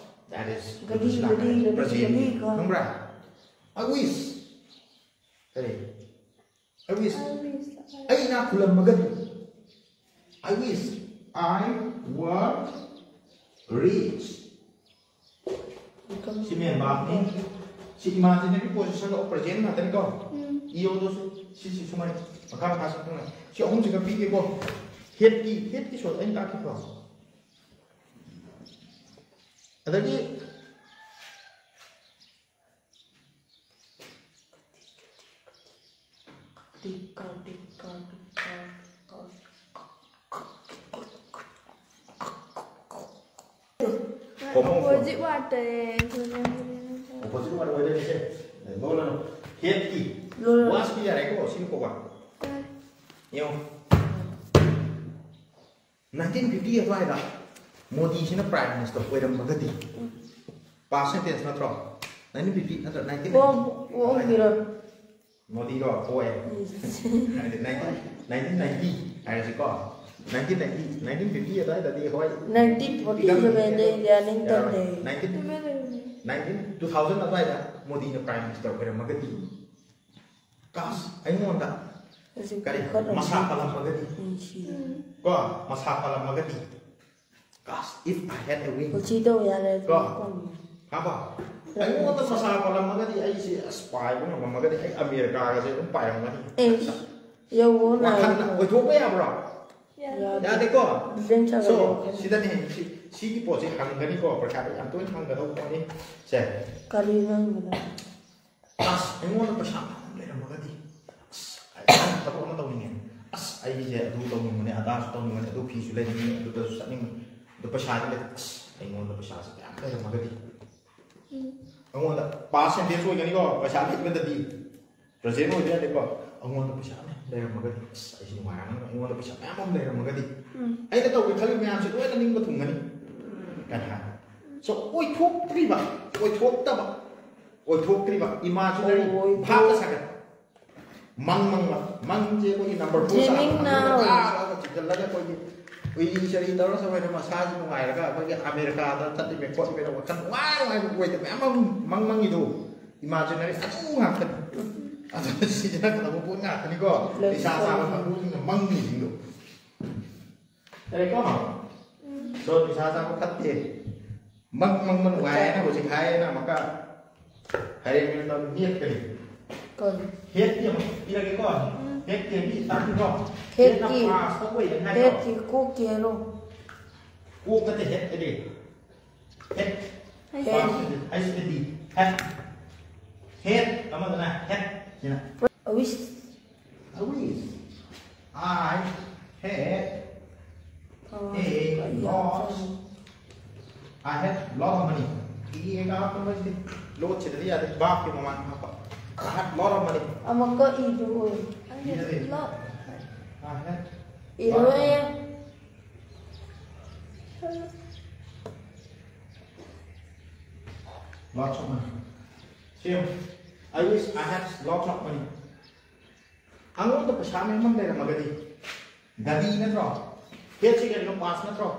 That is ꯒꯗꯤ, ꯒꯗꯤ, ꯒꯗꯤ, present. ꯒꯗꯤ ꯀꯣ꯫ ꯈꯪꯕ꯭ꯔꯥ? I wish. ꯀꯔꯤ? I wish. ꯑꯩ ꯏꯅꯥꯛ ꯈꯨꯜꯂꯝꯃꯒꯗꯤ. I wish I were rich. ꯁꯤ ꯃꯦꯟ ꯚꯥꯕꯅꯤ. ꯁꯤ ꯏꯃꯥꯖꯤꯅꯔꯤ ꯄꯣꯖꯤꯁꯟ ꯑꯣꯐ ꯄ꯭ꯔꯖꯦꯟ ꯉꯥꯛꯇꯅꯤꯀꯣ. ꯎꯝ. ꯏꯌꯣꯗꯣ ꯁꯤ, ꯁꯤ, ꯁꯤ ꯁꯨꯃꯥꯏꯅ ꯃꯈꯥ ꯃꯈꯥ ꯁꯨꯝ ꯊꯪꯅ. ꯁꯤ ꯑꯍꯨꯝꯁꯤꯒ ꯄꯤꯒꯦꯀꯣ. ꯍꯦꯠꯀꯤ, ꯍꯦꯠꯀꯤ ꯁꯣ ꯑꯩꯅ ꯇꯥꯛꯈꯤꯀꯣ. ꯑꯗꯒꯤ Common form. Opposite word ꯇꯥꯏꯌꯦ꯫ Opposite word ꯑꯣꯏꯔꯦ ꯁꯤꯁꯦ. ꯂꯣꯜꯂꯅꯨ. ꯍꯦꯠꯀꯤ. ꯂꯣꯜꯂꯅꯨ꯫ ꯋꯥꯁꯀꯤ ꯌꯥꯔꯦꯀꯣ, ꯁꯤꯅ ꯀꯣꯕ꯫ ꯌꯥꯔꯦ꯫ ꯌꯦꯡꯉꯣ꯫ Nineteen fifty ꯑꯗꯨꯋꯥꯏꯗ ꯃꯣꯗꯤꯁꯤꯅ Prime Minister ꯑꯣꯏꯔꯝꯃꯒꯗꯤ, ꯎꯝ꯫ Past sentence ꯅꯠꯇ꯭ꯔꯣ? Nineteen fifty ꯅꯠꯇ꯭ꯔ nineteen ninety? ꯑꯣ, ꯑꯣ, ꯑꯗꯨꯋꯥꯏꯗ꯫ ꯑꯣꯏꯔꯣ꯫ ꯃꯣꯗꯤꯔꯣ? ꯑꯣꯏ꯫ ꯎꯝ꯫ ꯍꯥꯏꯗꯤ nineteen, nineteen ninety ꯍꯥꯏꯔꯁꯤꯀꯣ꯫ Nineteen ninety, nineteen fifty ꯑꯗꯨꯋꯥꯏꯗꯗꯤ ꯍꯣꯏ꯫ Nineteen forty seven ꯗ ꯏꯟꯗꯤꯌꯥ ꯅꯤꯡꯇꯝ ꯌꯥꯔꯣꯏ꯫ ꯂꯩ꯫ Nineteen, nineteen, two thousand ꯑꯗꯨꯋꯥꯏꯗ ꯃꯣꯗꯤꯅ Prime Minister ꯑꯣꯏꯔꯝꯃꯒꯗꯤ, ꯀꯥꯁ, ꯑꯩꯉꯣꯟꯗ ꯍꯧꯖꯤꯛ ꯀꯔꯤ? ꯄꯨꯈꯠꯂꯝꯃꯤ꯫ ꯃꯁꯥ ꯄꯥꯜꯂꯝꯃꯒꯗꯤ꯫ ꯎꯝ, ꯁꯤ꯫ ꯀꯣ? ꯃꯁꯥ ꯄꯥꯜꯂꯝꯃꯒꯗꯤ꯫ ꯀꯥꯁ, if I had a wing. ꯀꯣꯆꯤ ꯇꯧ ꯌꯥꯔꯦ꯫ ꯀꯣ? ꯍꯥꯕ? ꯑꯩꯉꯣꯟꯗ ꯃꯁꯥ ꯄꯥꯜꯂꯝꯃꯒꯗꯤ ꯑꯩꯁꯦ ꯑꯁ ꯄꯥꯏꯕ ꯉꯝꯃꯝꯃꯒꯗꯤ ꯑꯩ ꯑꯃꯦꯔꯤꯀꯥꯒꯁꯦ ꯑꯗꯨꯝ ꯄꯥꯏꯔꯝꯒꯅꯤ꯫ ꯑꯦ, ꯌꯧꯕ ꯋꯥꯈꯜꯅ ꯅꯥꯏ꯫ ꯑꯣꯏꯊꯣꯛꯄ ꯌꯥꯕ꯭ꯔꯣ? ꯌꯥꯗꯦ꯫ ꯌꯥꯗꯦꯀꯣ? ꯂꯦꯟ ꯁꯥꯒꯠꯂꯦ So, ꯋꯥꯈꯜ꯫ ꯁꯤꯗꯅꯦ, ꯁꯤ, ꯁꯤꯒꯤ ꯄꯣꯠꯁꯦ ꯍꯪꯒꯅꯤꯀꯣ, ꯄꯔꯤꯈ꯭ꯌꯥꯗ ꯌꯥꯝ ꯇꯣꯏꯅ ꯍꯪꯒꯗꯧꯕ ꯄꯣꯠꯅꯤ꯫ ꯁꯦ꯫ ꯀꯔꯤ ꯍꯪꯒꯗꯕ? ꯑꯁ, ꯑꯩꯉꯣꯟꯗ ꯄꯩꯁꯥ ꯃꯌꯥꯝ ꯂꯩꯔꯝꯃꯒꯗꯤ, ꯑꯁ, ꯑꯩ ꯊꯕꯛ ꯑꯃ ꯇꯧꯅꯤꯡꯉꯦ꯫ ꯑꯁ, ꯑꯩꯁꯦ ꯑꯗꯨ ꯇꯧꯅꯤꯡꯕꯅꯦ, ꯑꯗꯥꯁꯨ ꯇꯧꯅꯤꯡꯕꯅꯦ, ꯑꯗꯨ ꯐꯤꯁꯨ ꯂꯩꯅꯤꯡꯉꯦ, ꯑꯗꯨꯗꯁꯨ ꯆꯠꯅꯤꯡꯕꯅꯦ꯫ ꯑꯗꯣ ꯄꯩꯁꯥꯗꯤ ꯂꯩꯇꯦ꯫ ꯑꯁ, ꯑꯩꯉꯣꯟꯗ ꯄꯩꯁꯥꯁꯦ ꯃꯌꯥꯝ ꯂꯩꯔꯝꯃꯒꯗꯤ꯫ ꯎꯝ꯫ ꯑꯩꯉꯣꯟꯗ past sentence ꯑꯣꯏꯒꯅꯤꯀꯣ, ꯄꯩꯁꯥ ꯂꯩꯇꯕꯗꯗꯤ꯫ Present ꯑꯣꯏꯕ ꯌꯥꯗꯦꯀꯣ꯫ ꯑꯩꯉꯣꯟꯗ ꯄꯩꯁꯥ ꯃꯌꯥꯝ ꯂꯩꯔꯝꯃꯒꯗꯤ, ꯑꯁ, ꯑꯩꯁꯦ ꯅꯨꯡꯉꯥꯏꯔꯝꯒꯅꯤ, ꯑꯩꯉꯣꯟꯗ ꯄꯩꯁꯥ ꯃꯌꯥꯝ ꯑꯃ ꯂꯩꯔꯝꯃꯒꯗꯤ꯫ ꯎꯝ꯫ ꯑꯩꯅ ꯇꯧꯒꯦ ꯈꯜꯂꯤ ꯃꯌꯥꯝꯁꯦ ꯂꯣꯏꯅ ꯅꯤꯡꯕ ꯊꯨꯡꯒꯅꯤ꯫ ꯀꯥꯏꯅ ꯍꯥꯏ꯫ So, ꯑꯣꯏꯊꯣꯛꯇ꯭ꯔꯤꯕ, ꯑꯣꯏꯊꯣꯛꯇꯕ, ꯑꯣꯏꯊꯣꯛꯇ꯭ꯔꯤꯕ, imaginary ꯑꯣꯏꯊꯣꯛ- ꯚꯥꯞꯇ ꯁꯥꯒꯠ-, ꯃꯪ ꯃꯪꯕ꯫ ꯃꯪꯁꯦ ꯑꯩꯈꯣꯏꯒꯤ ꯅꯝꯕꯔ ꯐꯣꯔ ꯆꯥꯕ ꯃꯪꯗꯨꯗ ꯀꯥꯔꯒ ꯆꯤꯡꯁꯤꯜꯂꯒ ꯑꯩꯈꯣꯏꯒꯤ ꯎꯏꯔꯤ ꯆꯔꯤ ꯇꯧꯔꯒ ꯁꯨꯃꯥꯏꯅ ꯃꯁꯥꯁꯤ ꯅꯨꯡꯉꯥꯏꯔꯒ ꯑꯩꯈꯣꯏꯒꯤ ꯑꯃꯦꯔꯤꯀꯥꯗ ꯆꯠꯂꯤꯃꯦ ꯈꯣꯠꯂꯤꯃꯦꯅ ꯋꯥꯈꯜ ꯅꯨꯡꯉꯥꯏ ꯅꯨꯡꯉꯥꯏꯕ ꯑꯣꯏꯗꯕ ꯃꯌꯥꯝ ꯑꯃ ꯃꯪ ꯃꯪꯉꯤꯗꯣ ꯏꯃꯥꯖꯤꯅꯔꯤ ꯑꯗꯨ ꯉꯥꯛꯇꯅꯤ꯫ ꯑꯗꯨꯅ ꯁꯤꯖꯤꯟꯅꯒꯗꯕ ꯄꯣꯠ ꯉꯥꯛꯇꯅꯤꯀꯣ꯫ ꯅꯤꯁꯥ ꯆꯥꯕ ꯀꯥꯡꯕꯨꯁꯤꯡꯅ ꯃꯪꯉꯤꯁꯤꯡꯗꯣ꯫ ꯇꯥꯔꯦꯀꯣ? ꯁꯣ ꯅꯤꯁꯥ ꯆꯥꯕ ꯐꯠꯇꯦ꯫ ꯃꯪ ꯃꯪꯕ ꯅꯨꯡꯉꯥꯏ ꯍꯥꯏꯅ ꯍꯧꯖꯤꯛ ꯍꯥꯏꯌꯦꯅ ꯑꯃꯨꯛꯀ ꯍꯥꯏꯔꯦ ꯃꯤꯅ ꯅꯦꯠꯀꯅꯤ꯫ ꯀꯩ? ꯍꯦꯠꯀꯤ ꯑꯃꯨꯛ ꯄꯤꯔꯒꯦꯀꯣ꯫ ꯍꯦꯠꯀꯤ ꯃꯤ ꯇꯥꯛꯄꯤꯔꯣ꯫ ꯍꯦꯠꯅ ꯍꯦꯠꯀꯤ꯫ ꯄꯥꯁ ꯇꯧꯕ ꯍꯥꯏꯅ ꯍꯥꯏꯔꯣ꯫ ꯍꯦꯠꯀꯤ ꯀꯣꯛꯀꯤ ꯍꯥꯏꯔꯣ꯫ ꯀꯣꯛ ꯅꯠꯇꯦ ꯍꯦꯠ ꯍꯥꯏꯗꯤ꯫ ꯍꯦꯠ꯫ ꯍꯦꯠ꯫ ꯄꯥꯁ ꯍꯥꯏꯁꯤꯗꯤ ꯍꯦꯠ꯫ ꯍꯦꯠ ꯑꯃꯗꯨꯅ ꯍꯦꯠ ꯁꯤꯅ꯫ ꯑꯋꯤꯁ꯫ ꯑꯋꯤꯁ꯫ I had ꯑꯣ, a ꯀꯔꯤ lot꯫ ꯌꯥꯎꯔꯤ? I had lot of money꯫ E ꯑꯦ ꯀꯥ ꯍꯥꯞꯄ ꯃꯣꯏꯁꯤꯗꯤ ꯂꯣꯠꯁꯤꯗꯗꯤ ꯌꯥꯗꯦ꯫ ꯕꯥꯞꯀꯤ ꯃꯃꯥꯡ ꯍꯥꯞꯄ꯫ I had lot of money꯫ ꯑꯃꯨꯛꯀ ꯏꯗꯨ ꯑꯣꯏ꯫ ꯏꯗꯨ ꯑꯣꯏ꯫ I had ꯏꯔꯣꯏ꯫ Lots of money꯫ ꯁꯤ ꯌꯦꯡꯉꯨ꯫ I wish I had lots of money꯫ ꯑꯉꯣꯟꯗ ꯄꯩꯁꯥ ꯃꯌꯥꯝ ꯑꯃ ꯂꯩꯔꯝꯃꯒꯗꯤ꯫ ꯒꯥꯔꯤ ꯅꯠꯇ꯭ꯔꯣ? ꯍꯦꯠꯁꯤ ꯀꯔꯤꯅꯣ? ꯄꯥꯁ ꯅꯠꯇ꯭ꯔꯣ?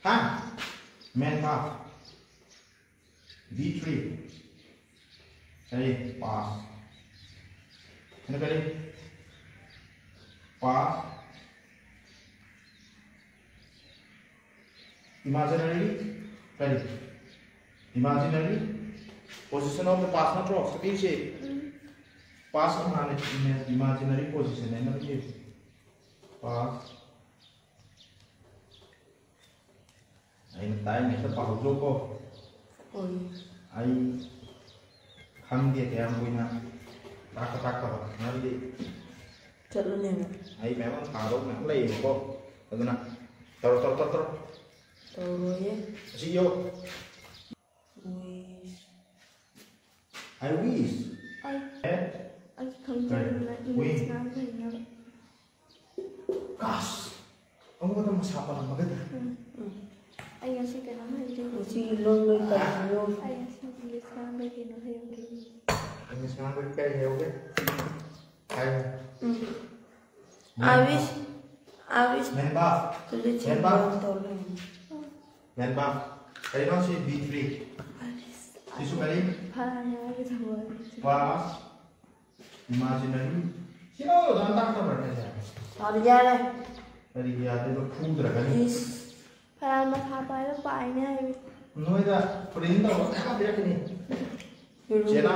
ꯍꯥ? ꯃꯦꯟ ꯄꯥꯁ꯫ D three. ꯀꯔꯤ? ꯄꯥꯁ꯫ ꯁꯤꯅ ꯀꯔꯤ? ꯄꯥꯁ꯫ Imaginary ꯀꯔꯤ? Imaginary position of the past ꯅꯠꯇ꯭ꯔꯣ? ꯁꯤꯁꯦ ꯄꯥꯁ ꯑꯃ ꯍꯥꯟꯅ imaginary position ꯍꯥꯏꯅ ꯄꯥꯁ꯫ ꯑꯩꯅ ꯇꯥꯏ ꯃꯦꯠꯇ ꯄꯥꯍꯧꯗ꯭ꯔꯣꯀꯣ? ꯍꯣꯏ꯫ ꯑꯩ ꯈꯪꯗꯦ ꯀꯌꯥꯝ ꯀꯨꯏꯅ ꯇꯥꯛꯄ ꯇꯥꯛꯇꯕ ꯃꯔꯝꯗꯤ ꯆꯠꯂꯨꯅꯦꯕ꯫ ꯑꯩ ꯃꯌꯥꯝ ꯑꯃ ꯊꯥꯗꯧ ꯃꯌꯥꯝ ꯂꯩꯌꯦꯕꯀꯣ꯫ ꯑꯗꯨꯅ ꯇꯧꯔꯣ, ꯇꯧꯔꯣ, ꯇꯧꯔꯣ, ꯇꯧꯔꯣ꯫ ꯇꯧꯔꯣꯏꯌꯦ꯫ ꯑꯁꯤ ꯌꯣ꯫ Wish꯫ I wish꯫ ꯑꯩ, ꯑꯦ? ꯑꯩ ꯈꯪꯖꯗꯅ ꯀꯔꯤ? English ꯉꯥꯡꯕ ꯍꯩꯅꯕ꯫ ꯑꯁ! ꯑꯃꯨꯛꯀ ꯃꯁꯥ ꯄꯜꯂꯝꯃꯒꯗꯤ꯫ ꯎꯝ꯫ ꯎꯝ꯫ ꯑꯩ ꯉꯁꯤ ꯀꯩꯅꯣꯝ ꯍꯥꯏꯖꯒꯦ꯫ ꯉꯁꯤꯒꯤ ꯂꯣꯟ ꯂꯣꯏ ꯇꯝꯕꯤꯌꯣ꯫ ꯑꯩ ꯉꯁꯤ English ꯉꯥꯡꯕꯩ ꯀꯩꯅꯣ ꯍꯥꯏꯍꯧꯗ꯭ꯔꯤꯅꯦ꯫ English ꯉꯥꯡꯕꯩ ꯀꯩ ꯍꯥꯏꯍꯧꯒꯦ? ꯍꯥꯏꯌꯨ꯫ ꯎꯝ꯫ ꯑꯥꯋꯤꯁ ꯑꯥꯋꯤꯁ ꯃꯦꯟꯕꯥ꯫ ꯇꯨꯂꯤꯠ ꯃꯦꯟꯕꯥ꯫ ꯆꯦꯟꯕ ꯇꯧꯔꯦ꯫ ꯃꯦꯟꯕꯥ꯫ ꯀꯔꯤꯅꯣ ꯁꯤ ꯕꯤ ꯊ꯭ꯔꯤ? ꯁꯤꯁꯨ ꯀꯔꯤ? ꯐꯔꯦ ꯍꯥꯏꯒꯦ ꯇꯧꯕ꯫ ꯄꯥꯁ꯫ ꯏꯃꯥꯖꯤꯅꯔꯤ꯫ ꯁꯤ ꯂꯧꯔꯒ ꯑꯝꯇ ꯇꯧꯔꯒꯦ ꯁꯦ꯫ ꯌꯥꯔꯦ, ꯌꯥꯔꯦ꯫ ꯀꯔꯤꯒꯤ ꯌꯥꯗꯣꯏꯕ? ꯐꯨꯗ꯭ꯔꯒꯅꯤ꯫ ꯏꯁ꯫ ꯐꯔꯥꯟ ꯃꯊꯥ ꯄꯥꯏꯕ ꯄꯥꯏꯅꯦ ꯍꯥꯏꯕ꯫ ꯅꯣꯏꯗ ꯄ꯭ꯔꯤꯟ ꯇꯧꯕ ꯃꯌꯥꯝ ꯄꯤꯔꯛꯀꯅꯤ꯫ ꯆꯦꯂꯥ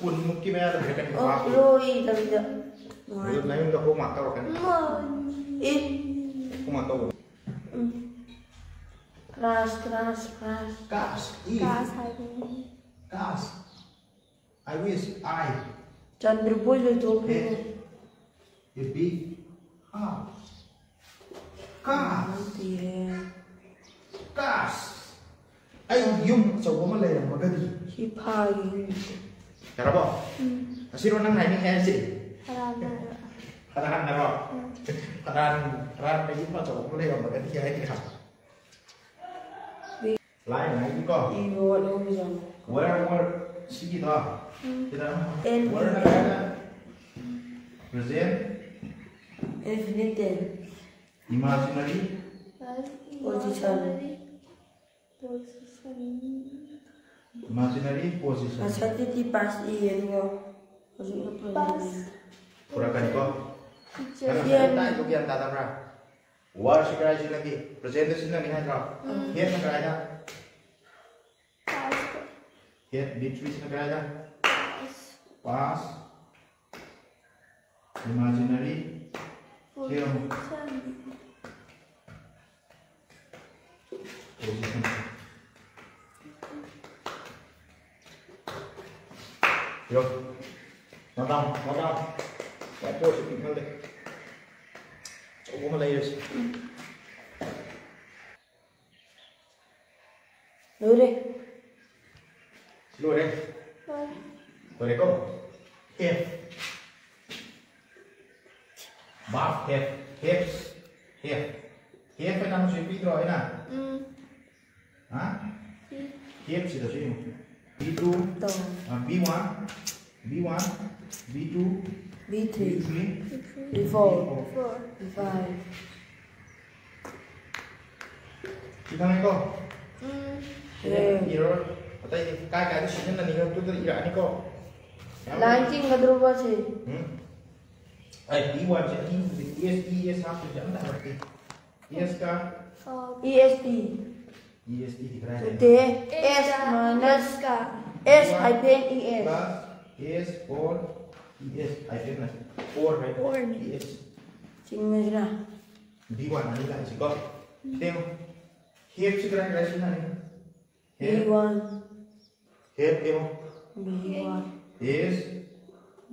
ꯀꯨꯟꯃꯨꯛꯀꯤ ꯃꯌꯥꯗ ꯄꯤꯔꯛꯀꯅꯤ꯫ ꯑꯣ, ꯄꯥꯛ꯫ ꯔꯣ ꯏꯗꯕꯤꯗ꯫ ꯑꯗꯨ ꯅꯌꯨꯝꯗ ꯍꯣꯝꯋꯥꯛ ꯇꯧꯔꯛꯀꯅꯤ꯫ ꯃꯥꯅꯤ꯫ ꯑꯦ꯫ ꯍꯣꯝꯋꯥꯛ ꯇꯧꯕ꯫ Um. Class, class, class. Class ꯏ꯫ ꯀ꯭ꯂꯥꯁ ꯍꯥꯏꯕꯅꯤ꯫ ꯀ꯭ꯂꯥꯁ꯫ I wish I ꯆꯟꯗ꯭ꯔꯕꯣꯏ ꯂꯣꯏꯊꯣꯛꯈ꯭ꯔꯦ꯫ Had a big house꯫ Cars꯫ ꯅꯠꯇꯤꯌꯦ꯫ Cars꯫ ꯑꯩ ꯌꯨꯝ ꯑꯆꯧꯕ ꯑꯃ ꯂꯩꯔꯝꯃꯒꯗꯤ꯫ ꯁꯤ ꯐꯥꯒꯤ ꯌꯨꯝꯁꯦ꯫ ꯌꯥꯔꯕꯣ? ꯎꯝ꯫ ꯑꯁꯤꯔꯣ ꯅꯪ ꯍꯥꯏꯅꯤꯡꯉꯦ ꯍꯥꯏꯁꯦ? ꯐꯔꯥꯟ ꯍꯥꯏꯕ꯫ ꯐꯔꯥꯟ ꯍꯥꯏꯔꯣ? ꯎꯝ꯫ ꯐꯔꯥꯟ, ꯐꯔꯥꯟꯅ ꯌꯨꯝ ꯑꯆꯧꯕ ꯑꯃ ꯂꯩꯔꯝꯃꯒꯗꯤ ꯍꯥꯏꯗꯤ ꯍꯥ? ꯂꯥꯏꯅ ꯍꯥꯏꯗꯤꯀꯣ꯫ ꯏꯕ ꯋꯥꯠꯍꯧꯕ ꯖꯥꯠꯂꯣ? Where were ꯁꯤꯒꯤꯗꯣ? ꯎꯝ꯫ ꯁꯤꯗ ꯑꯦꯟ ꯋꯔꯅ ꯀꯥꯏꯗ? Present꯫ Infinite tense꯫ Imaginary꯫ Position꯫ Position꯫ Imaginary position꯫ ꯉꯁꯥꯏꯗꯗꯤ past E ꯑꯗꯨꯒ ꯍꯧꯖꯤꯛꯅ present ꯏ꯫ Past꯫ ꯄꯨꯔꯛꯀꯅꯤꯀꯣ꯫ Future꯫ ꯅꯪ ꯉꯁꯥꯏ ꯇꯥꯛꯏꯗꯣ ꯒ꯭ꯌꯥꯟ ꯇꯥꯗꯕ꯭ꯔꯥ? Were ꯁꯤ ꯀꯗꯥꯏ ꯁꯤꯖꯤꯟꯅꯒꯦ? Present ꯁꯤꯖꯤꯟꯅꯅꯤ ꯍꯥꯏꯗ꯭ꯔꯣ? ꯎꯝ꯫ Had ꯅ ꯀꯗꯥꯏꯗ? Past꯫ Had, be three ꯁꯤꯅ ꯀꯗꯥꯏꯗ? Past꯫ Past꯫ Imaginary꯫ ꯁꯤ ꯌꯦꯡꯉꯨ꯫ Position꯫ Position꯫ ꯌꯣ꯫ Note down, note down꯫ Whiteboard ꯁꯤ ꯄꯤꯛꯃꯜꯂꯦ꯫ ꯑꯆꯧꯕ ꯑꯃ ꯂꯩꯔꯁꯤ꯫ ꯂꯣꯏꯔꯦ꯫ ꯂꯣꯏꯔꯦ꯫ ꯂꯣꯏꯔꯦ꯫ ꯂꯣꯏꯔꯦꯀꯣ? Have꯫ Verb have꯫ Have꯫ Have꯫ Have ꯍꯥꯏꯅ ꯑꯃꯁꯨ ꯄꯤꯗ꯭ꯔꯣ ꯑꯩꯅ? ꯎꯝ꯫ ꯍꯥ? ꯄꯤ꯫ Have ꯁꯤꯗꯁꯨ ꯌꯦꯡꯉꯨ꯫ B two. ꯇꯧ꯫ ꯑ, B one. B one. B two. B three, B three, B four, four. B five. ꯁꯤ ꯈꯪꯉꯦꯀꯣ? ꯍꯌꯦꯡ ꯏꯔꯣ꯫ ꯑꯇꯩꯗꯤ ꯀꯥꯏ ꯀꯥꯏꯗ ꯁꯤꯖꯤꯟꯅꯅꯤꯡꯉꯣ ꯑꯗꯨꯗ ꯏꯔꯛꯑꯅꯤꯀꯣ꯫ ꯃꯌꯥꯝ line ꯆꯤꯡꯒꯗꯧꯔꯕ ꯁꯤ? ꯎꯝ꯫ ꯑꯩ B one ꯁꯦ ꯑꯅꯤ ꯍꯧꯖꯤꯛ S E S ꯍꯥꯞꯇꯣꯏꯁꯦ ꯑꯝꯇ ꯍꯥꯏꯔꯛꯇꯦ꯫ S ꯀ E S T. E S T ꯗꯤ ꯀꯗꯥꯏ ꯅꯠꯇꯦ, S minus S hyphen E S. Plus S for E S hyphen ꯅꯠꯇꯦ, for ꯍꯥꯏ꯫ For ꯅꯤ꯫ E S꯫ ꯆꯤꯡꯕꯁꯤꯅ B one ꯑꯅꯤ ꯂꯥꯛꯏꯁꯤꯀꯣ꯫ ꯁꯦꯝꯃꯣ꯫ Have ꯁꯤ ꯀꯗꯥꯏ ꯀꯗꯥꯏ ꯁꯤꯖꯤꯟꯅꯅꯤ? B one, Have ꯌꯦꯡꯉꯣ꯫ B one, Is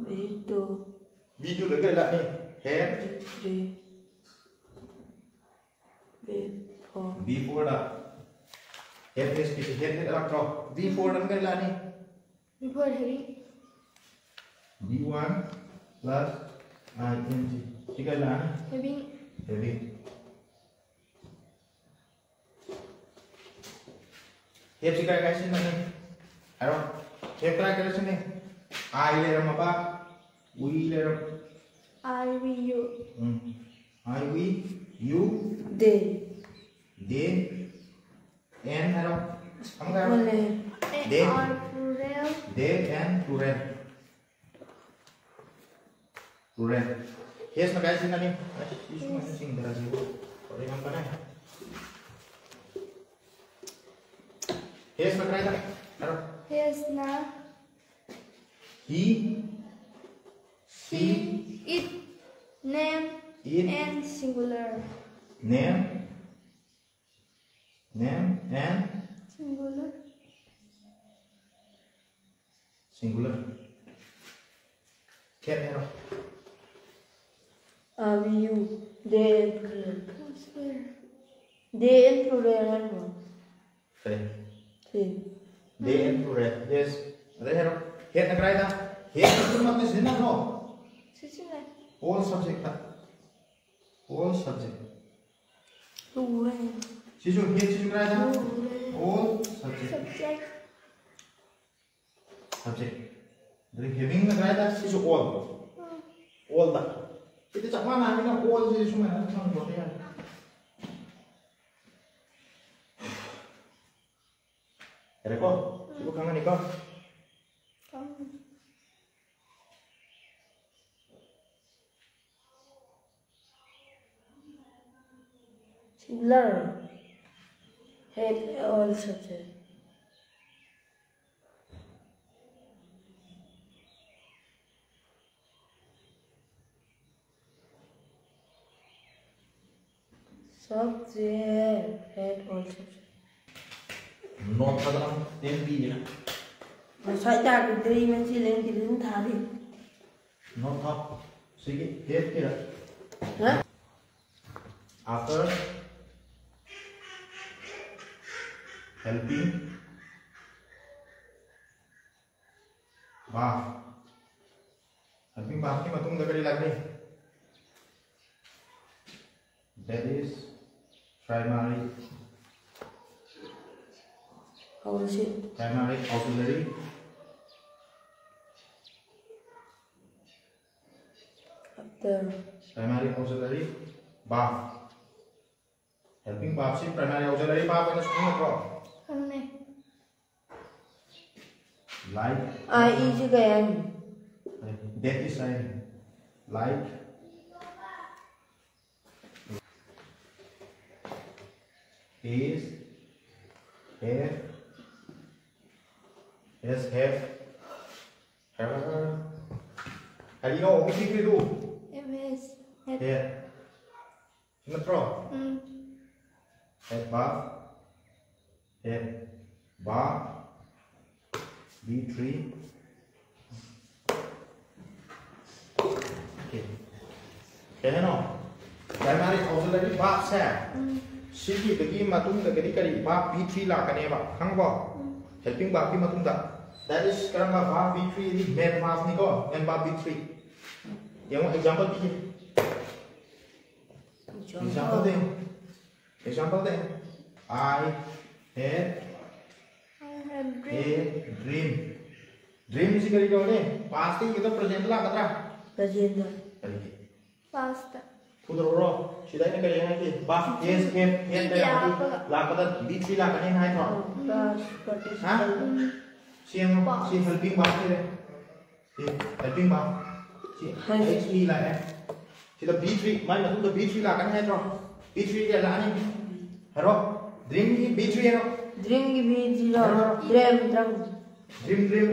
B two, B two ꯗ ꯀꯩ ꯂꯥꯛꯅꯤ? Have B three, B four. B four the Have S P C have ꯂꯥꯛꯇ꯭ꯔꯣ? B four ꯗ ꯀꯩ ꯂꯥꯛꯅꯤ? Before having. B one plus I N G ꯁꯤ ꯀꯩ ꯂꯥꯛꯅꯤ? Having. Having꯫ Have ꯁꯤ ꯀꯥꯏ ꯀꯥꯏ ꯁꯤꯖꯤꯟꯅꯅꯤ? ꯍꯥꯏꯔꯣ꯫ Have ꯀꯥꯏ ꯀꯥꯏ ꯁꯤꯖꯤꯟꯅꯩ? I ꯂꯩꯔꯝꯃꯕ? We ꯂꯩꯔꯝ I, we, you. Um. I, we, you, They. They, and ꯍꯥꯏꯔꯣ꯫ ꯑꯃꯨꯛꯀ ꯍꯥꯏꯔꯣ꯫ ꯃꯣꯏ ꯂꯩ꯫ They. Are plural. They and plural꯫ Plural꯫ Has ꯅ ꯀꯥꯏ ꯁꯤꯖꯤꯟꯅꯅꯤ? ꯑꯁ, ꯁꯤ ꯁꯨꯃꯥꯏꯅ ꯆꯤꯡꯊꯔꯁꯤꯕꯨ꯫ ꯄꯔꯦꯡ ꯑꯃ ꯀꯥꯏ꯫ Has ꯅ ꯀꯥꯏꯗ? ꯍꯥꯏꯔꯣ꯫ Has ꯅ He, he, it, name, It. And singular. Name, name and Singular. Singular꯫ Have ꯍꯥꯏꯔꯣ꯫ Are, we, you, they and plural. They and plural ꯍꯥꯏꯔꯣ꯫ ꯀꯔꯤ? ꯁꯤ꯫ They and plural꯫ Yes꯫ ꯑꯗꯩ ꯍꯥꯏꯔꯣ꯫ Have ꯅ ꯀꯗꯥꯏꯗ? Have ꯅ ꯄꯨꯝꯅꯃꯛꯇ ꯁꯤꯖꯤꯟꯅꯕ꯭ꯔꯣ? ꯁꯤꯖꯤꯟꯅꯩ꯫ All subject ꯇ꯫ All subject꯫ ꯂꯨꯔꯦ꯫ ꯁꯤꯁꯨ have ꯁꯤꯁꯨ ꯀꯗꯥꯏꯗ? ꯂꯨꯔꯦ꯫ All subject꯫ Subject. Subject꯫ ꯑꯗꯩ having ꯅ ꯀꯗꯥꯏꯗ? ꯁꯤꯁꯨ all꯫ ꯑꯣꯜꯗ꯫ ꯁꯤꯗꯤ ꯆꯞ ꯃꯥꯟꯅ ꯍꯥꯏꯅ ꯑꯣꯜꯁꯤꯗꯤ ꯁꯨꯃꯥꯏꯅ ꯑꯗꯨꯝ ꯊꯝꯈ꯭ꯔꯁꯨ ꯌꯥꯔꯦ꯫ ꯌꯥꯔꯦꯀꯣ? ꯁꯤꯕꯨ ꯈꯪꯉꯅꯤꯀꯣ? Learn. Hate all subject. Subject. Hate all subject. Note ꯊꯥꯗꯅ ten ꯄꯤꯌꯦꯅ꯫ ꯉꯁꯥꯏ ꯇꯥꯛꯄꯗꯩ ꯃꯁꯤ ꯂꯦꯡꯗꯕꯤ ꯑꯗꯨꯝ ꯊꯥꯔꯤ꯫ Note ꯊꯥꯎ꯫ ꯁꯤꯒꯤ ꯍꯦꯠꯀꯤꯔ? ꯍꯥ? After helping verb. Helping verbꯀꯤ ꯃꯇꯨꯡꯗ ꯀꯔꯤ ꯂꯥꯛꯀꯅꯤ? That is primary, ꯍꯧꯔꯁꯤ꯫ Primary auxiliary, After. Primary auxiliary verb. Helping verbꯁꯤ primary auxiliary verb ꯑꯣꯏꯅꯁꯨ ꯈꯪꯅꯕ꯭ꯔꯣ? ꯈꯪꯅꯩ꯫ Like. I ꯏꯁꯤ ꯀꯩ ꯍꯥꯏꯅꯤ? That is I. Like. Is, have, has, have, have. ꯀꯔꯤꯅꯣ? ꯍꯧꯖꯤꯛꯀꯤꯗꯨ? Have, has, have. Have. ꯅꯠꯇ꯭ꯔꯣ? ꯎꯝ꯫ Have verb. Have verb. V three. Okay. ꯀꯩ ꯍꯥꯏꯅꯣ? Primary auxiliary verbꯁꯦ꯫ ꯎꯝ꯫ ꯁꯤꯒꯤꯗꯒꯤ ꯃꯇꯨꯡꯗꯒꯤꯗꯤ ꯀꯔꯤ verb V three ꯂꯥꯛꯀꯅꯦꯕ, ꯈꯪꯉꯕꯣ? ꯎꯝ꯫ Helping verbꯀꯤ ꯃꯇꯨꯡꯗ꯫ That is ꯀꯔꯝꯕ verb? V three ꯗꯤ main verbꯅꯤꯀꯣ, main verb V three꯫ ꯌꯦꯡꯉꯣ, example ꯄꯤꯒꯦ꯫ Example D? Example D? I had I had a dream. Dream꯫ Dreamꯁꯤ ꯀꯔꯤ ꯀꯧꯅꯤ? Pastꯇ ꯏꯒꯗ꯭ꯔꯥ, presentꯇ ꯂꯥꯛꯀꯗ꯭ꯔꯥ? ꯔꯥꯖꯦꯟꯗ꯭ꯔ꯫ ꯀꯔꯤꯒꯤ? ꯄꯥꯁꯇ꯫ ꯐꯨꯗꯔꯣꯔꯣ? ꯁꯤꯗ ꯑꯩꯅ ꯀꯔꯤ ꯍꯥꯏꯒꯦ? ꯕꯥ, ꯑꯦꯁ, ꯑꯦꯐ, ꯍꯦꯠ ꯂꯩꯔꯝꯃꯗꯤ ꯂꯥꯛꯄꯗ ꯕꯤ ꯊ꯭ꯔꯤ ꯂꯥꯛꯀꯅꯤ ꯍꯥꯏꯗ꯭ꯔꯣ? ꯄꯥꯁ ꯍꯥ? ꯄꯥꯔꯇꯤꯁꯤꯄꯦꯟ꯫ ꯁꯤ ꯌꯦꯡꯉꯣ꯫ ꯁꯤ ꯍꯦꯜꯄꯤꯡ ꯕꯥ ꯂꯩꯔꯦ꯫ ꯁꯤ ꯍꯦꯜꯄꯤꯡ ꯕꯥ꯫ ꯁꯤ ꯍꯥꯏ꯫ ꯑꯩꯆ ꯏ ꯂꯥꯛꯑꯦ꯫ ꯁꯤꯗ ꯕꯤ ꯊ꯭ꯔꯤ, ꯃꯥꯏ ꯃꯇꯨꯡꯗ ꯕꯤ ꯊ꯭ꯔꯤ ꯂꯥꯛꯀꯅꯤ ꯍꯥꯏꯗ꯭ꯔꯣ? ꯕꯤ ꯊ꯭ꯔꯤ ꯀꯌꯥ ꯂꯥꯛꯑꯅꯤ? ꯍꯥꯏꯔꯣ꯫ ꯗ꯭ꯔꯤꯝꯒꯤ ꯕꯤ ꯊ꯭ꯔꯤ ꯍꯥꯏꯔꯣ꯫ ꯗ꯭ꯔꯤꯝꯒꯤ ꯕꯤ ꯊ꯭ꯔꯤ ꯔꯣ? ꯍꯥꯏꯔꯣ, ꯍꯥꯏꯔꯣ꯫ Dream, dream. Dream, dream.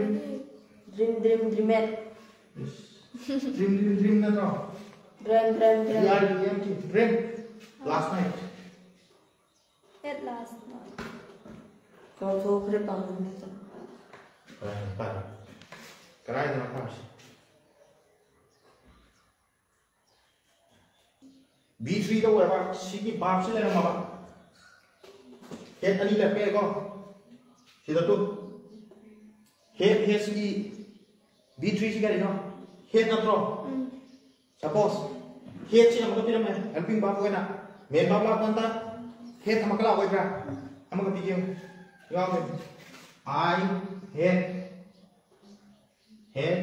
Dream, dream, dreamt. Dream, dream, dream ꯅꯠꯇ꯭ꯔꯣ? Dream, dream, dream. D R E M T, dream. Last night. At last night. ꯀꯥꯎꯊꯣꯛꯈ꯭ꯔꯦ ꯄꯥꯕꯗꯨꯗ꯫ ꯀꯗꯥꯏꯗꯅꯣ ꯄꯥꯔꯤꯁꯦ? ꯀꯗꯥꯏꯗꯅꯣ ꯄꯥꯔꯤꯁꯦ? ꯕꯤ ꯊ꯭ꯔꯤꯗ ꯑꯣꯏꯔꯕ ꯁꯤꯒꯤ ꯕꯥꯞꯁꯤ ꯂꯩꯔꯝꯃꯕ? ꯍꯦꯠ ꯑꯅꯤ ꯂꯩꯔꯛꯄ ꯌꯥꯏꯀꯣ? ꯁꯤꯗ ꯇꯨ꯫ ꯍꯦꯠ, ꯍꯦꯠꯁꯤꯒꯤ ꯕꯤ ꯊ꯭ꯔꯤꯁꯤ ꯀꯔꯤꯅꯣ? ꯍꯦꯠ ꯅꯠꯇ꯭ꯔꯣ? ꯎꯝ꯫ ꯁꯄꯣꯁ, ꯍꯦꯠꯁꯤ ꯑꯃꯒ ꯄꯤꯔꯝꯃꯦ, ꯍꯦꯜꯄꯤꯡ ꯕꯥꯞ ꯑꯣꯏꯅ꯫ ꯃꯦꯟ ꯕꯥꯞ ꯂꯥꯛꯄ ꯀꯥꯟꯗ ꯍꯦꯠ ꯑꯃꯒ ꯂꯥꯛꯑꯣꯏꯗ꯭ꯔꯥ? ꯑꯃꯒ ꯄꯤꯒꯦ ꯌꯦꯡꯉꯨ꯫ ꯌꯥꯎꯗꯦ꯫ I had, had,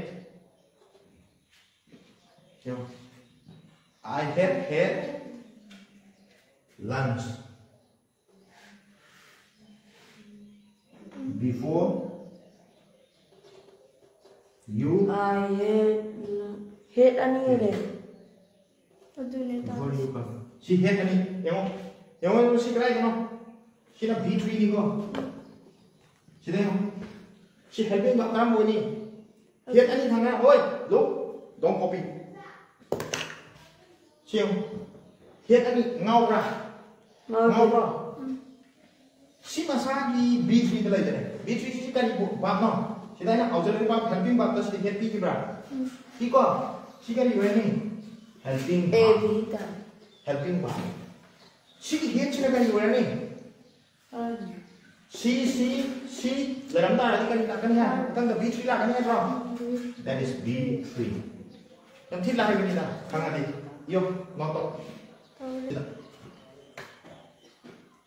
ꯌꯦꯡꯉꯨ꯫ I had had lunch before you. I had, ꯍꯦꯠ ꯑꯅꯤ ꯂꯩꯔꯦ꯫ ꯑꯗꯨꯅꯦ before ꯇꯥꯔꯤꯁꯦ꯫ You come. ꯁꯤ ꯍꯦꯠ ꯑꯅꯤ꯫ ꯌꯦꯡꯉꯣ꯫ ꯌꯦꯡꯉꯣ, ꯌꯦꯡꯉꯣ, ꯁꯤ ꯀꯗꯥꯏꯗꯅꯣ? ꯁꯤꯅ ꯕꯤ ꯊ꯭ꯔꯤꯅꯤꯀꯣ꯫ ꯁꯤꯗ ꯌꯦꯡꯉꯣ꯫ ꯁꯤ ꯍꯦꯜꯄꯤꯡ ꯕꯥꯞ ꯀꯔꯝꯕ ꯑꯣꯏꯅꯤ? ꯍꯦꯠ ꯑꯅꯤ ꯊꯪꯅ꯫ ꯍꯣꯏ, look. Don't copy. ꯁꯤ ꯌꯦꯡꯉꯨ꯫ ꯍꯦꯠ ꯑꯅꯤ ꯉꯥꯎꯕ꯭ꯔꯥ? ꯉꯥꯎꯗꯦ꯫ ꯉꯥꯎꯕ꯭ꯔꯣ? ꯎꯝ꯫ ꯁꯤ ꯃꯁꯥꯒꯤ ꯕꯤ ꯊ꯭ꯔꯤꯗ ꯂꯩꯗꯅꯦ꯫ ꯕꯤ ꯊ꯭ꯔꯤ ꯁꯤ ꯀꯔꯤ ꯕꯥꯞꯅꯣ? ꯁꯤꯗ ꯑꯩꯅ ꯑꯣꯛꯖꯤꯂꯔꯤ ꯕꯥꯞ, ꯍꯦꯜꯄꯤꯡ ꯕꯥꯞꯇ ꯁꯤꯗ ꯍꯦꯠ ꯄꯤꯈꯤꯕ꯭ꯔꯥ? ꯎꯝ꯫ ꯄꯤꯀꯣ? ꯁꯤ ꯀꯔꯤ ꯑꯣꯏꯔꯅꯤ? ꯍꯦꯜꯄꯤꯡ ꯑꯦ ꯕꯥꯞ꯫ ꯕꯤ ꯇꯥꯔꯦ꯫ ꯍꯦꯜꯄꯤꯡ ꯕꯥꯞ꯫ ꯁꯤꯒꯤ ꯍꯦꯠꯁꯤꯅ ꯀꯔꯤ ꯑꯣꯏꯔꯅꯤ? ꯑꯥ꯫ ꯁꯤ, ꯁꯤ, ꯁꯤ ꯂꯩꯔꯝ ꯇꯥꯔꯗꯤ ꯀꯔꯤ ꯂꯥꯛꯀꯅꯤ ꯍꯥꯏ? ꯃꯊꯪꯗ ꯕꯤ ꯊ꯭ꯔꯤ ꯂꯥꯛꯀꯅꯤ ꯍꯥꯏꯗ꯭ꯔꯣ? That is B three. ꯌꯥꯝ ꯊꯤ ꯂꯥꯏꯕꯅꯤꯗ, ꯈꯪꯉꯗꯤ꯫ ꯌꯣ, ꯅꯣꯠ ꯇꯧ꯫ ꯇꯧꯔꯦ꯫ ꯁꯤꯗ꯫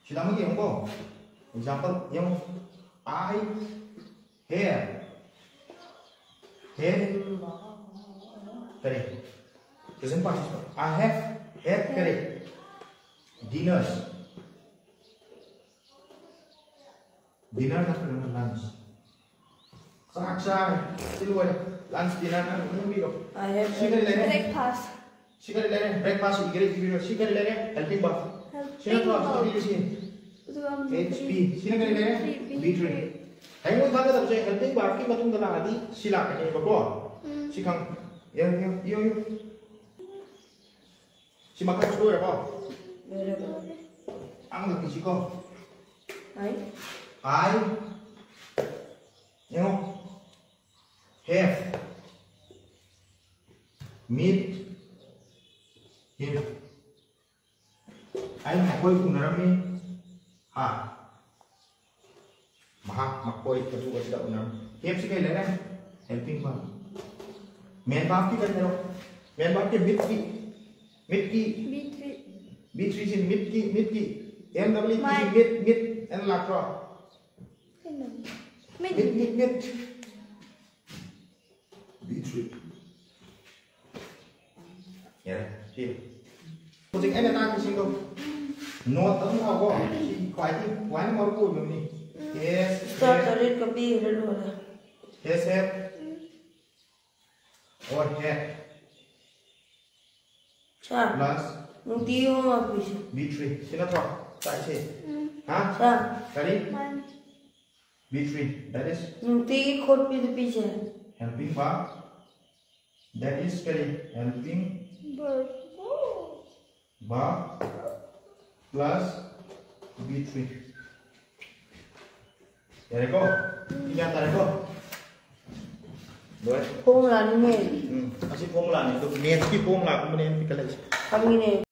ꯁꯤꯗ ꯑꯃ ꯌꯦꯡꯉꯨꯀꯣ꯫ Example ꯌꯦꯡꯉꯨ꯫ I have, have ꯀꯔꯤ? Present participle. I have had ꯀꯔꯤ? Dinners. Dinner ꯅꯠꯇ꯭ꯔꯒꯅ lunch? ꯆꯥꯛ ꯆꯥꯔꯦ꯫ ꯁꯤ ꯂꯣꯏꯔꯦ꯫ Lunch, dinner ꯅꯪ ꯑꯗꯨꯝ ꯏꯔꯣ꯫ I have ꯁꯤ ꯀꯔꯤ ꯂꯩꯔꯦ? Breakfast. ꯁꯤ ꯀꯔꯤ ꯂꯩꯔꯦ? Breakfast ꯏꯈ꯭ꯔꯦ, ꯏꯕꯤꯔꯣ꯫ ꯁꯤ ꯀꯔꯤ ꯂꯩꯔꯦ? Helping verb. ꯁꯤ ꯅꯠꯇ꯭ꯔꯣ? Helping verb. ꯁꯤ ꯏꯔꯤꯁꯤ꯫ ꯑꯗꯨꯒ H P. ꯁꯤꯅ ꯀꯔꯤ ꯂꯩꯔꯦ? Be three. ꯍꯌꯦꯡ ꯃꯣꯏ ꯊꯥꯒꯗꯕꯁꯦ helping verbꯀꯤ ꯃꯇꯨꯡꯗ ꯂꯥꯛꯑꯗꯤ ꯁꯤ ꯂꯥꯛꯀꯅꯦꯕꯀꯣ꯫ ꯎꯝ꯫ ꯁꯤ ꯈꯪ-, ꯌꯦꯡꯉꯣ, ꯌꯦꯡꯉꯣ, ꯌꯦꯡꯉꯣ, ꯌꯦꯡꯉꯣ꯫ ꯁꯤ ꯃꯈꯥ ꯂꯣꯏꯔꯕꯣ? ꯂꯣꯏꯔꯦ꯫ ꯑꯃꯒ ꯄꯤꯁꯤꯀꯣ꯫ ꯍꯥꯏ꯫ I ꯌꯦꯡꯉꯣ꯫ Have meet him. ꯑꯩ ꯃꯈꯣꯏ ꯎꯅꯔꯝꯃꯤ꯫ ꯍꯥ? ꯃꯍꯥꯛ ꯃꯈꯣꯏ ꯑꯗꯨ ꯑꯁꯤꯗ ꯎꯅꯔꯝꯃꯤ꯫ Haveꯁꯤ ꯀꯩ ꯂꯩꯔꯦ? Helping verb. Main verbꯀꯤ ꯀꯔꯤ ꯍꯥꯏꯔꯣ? Main verbꯀꯤ meetꯀꯤ, meetꯀꯤ, Be three. Be threeꯁꯤ meetꯀꯤ, meetꯀꯤ, M W T ꯁꯤ ꯃꯥꯏ꯫ Meet, meet ꯑꯅ ꯂꯥꯛꯇ꯭ꯔꯣ? ꯀꯩꯅꯣ? Meet꯫ Meet, meet, meet. Be three. ꯌꯥꯔꯦ, ꯁꯤ꯫ ꯍꯧꯖꯤꯛ ꯑꯩꯅ ꯇꯥꯛꯄꯁꯤꯡꯗꯣ note ꯑꯗꯨꯝ ꯇꯧꯀꯣ꯫ ꯁꯤ ꯈ꯭ꯋꯥꯏꯗꯒꯤ, ꯈ꯭ꯋꯥꯏꯗꯒꯤ ꯃꯔꯨ ꯑꯣꯏꯕꯅꯤ꯫ Yes, star yes. ꯇꯔꯦꯠꯀ ꯄꯤꯈ꯭ꯔꯦ, ꯂꯣꯏꯔꯦ꯫ Yes, have. Or had꯫ Sir, plus ꯅꯨꯡꯇꯤꯒꯤ homework ꯄꯤꯁꯦ꯫ Be three꯫ ꯁꯤ ꯅꯠꯇ꯭ꯔꯣ? ꯇꯥꯛꯏꯁꯦ꯫ ꯎꯝ꯫ ꯍꯥ? ꯁꯥꯔ꯫ ꯀꯔꯤ? ꯃꯥꯅꯤ꯫ Be three꯫ That is ꯅꯨꯡꯇꯤꯒꯤ ꯈꯣꯠꯄꯤꯗꯨ ꯄꯤꯁꯦ꯫ Helping verb꯫ That is ꯀꯔꯤ? Helping verb꯫ Verb plus be three꯫ ꯌꯥꯔꯦꯀꯣ? ꯁꯤ ꯒ꯭ꯌꯥꯟ ꯇꯥꯔꯦꯀꯣ? ꯂꯣꯏꯔꯦ꯫ Formulaꯅꯤꯅꯦ꯫ ꯎꯝ, ꯑꯁꯤ formulaꯅꯤ꯫ ꯑꯗꯨ mathsꯀꯤ formulaꯒꯨꯝꯕꯅꯦ ꯑꯩꯅ ꯄꯤꯈꯠꯂꯛꯏꯁꯦ꯫ ꯈꯪꯉꯤꯅꯦ꯫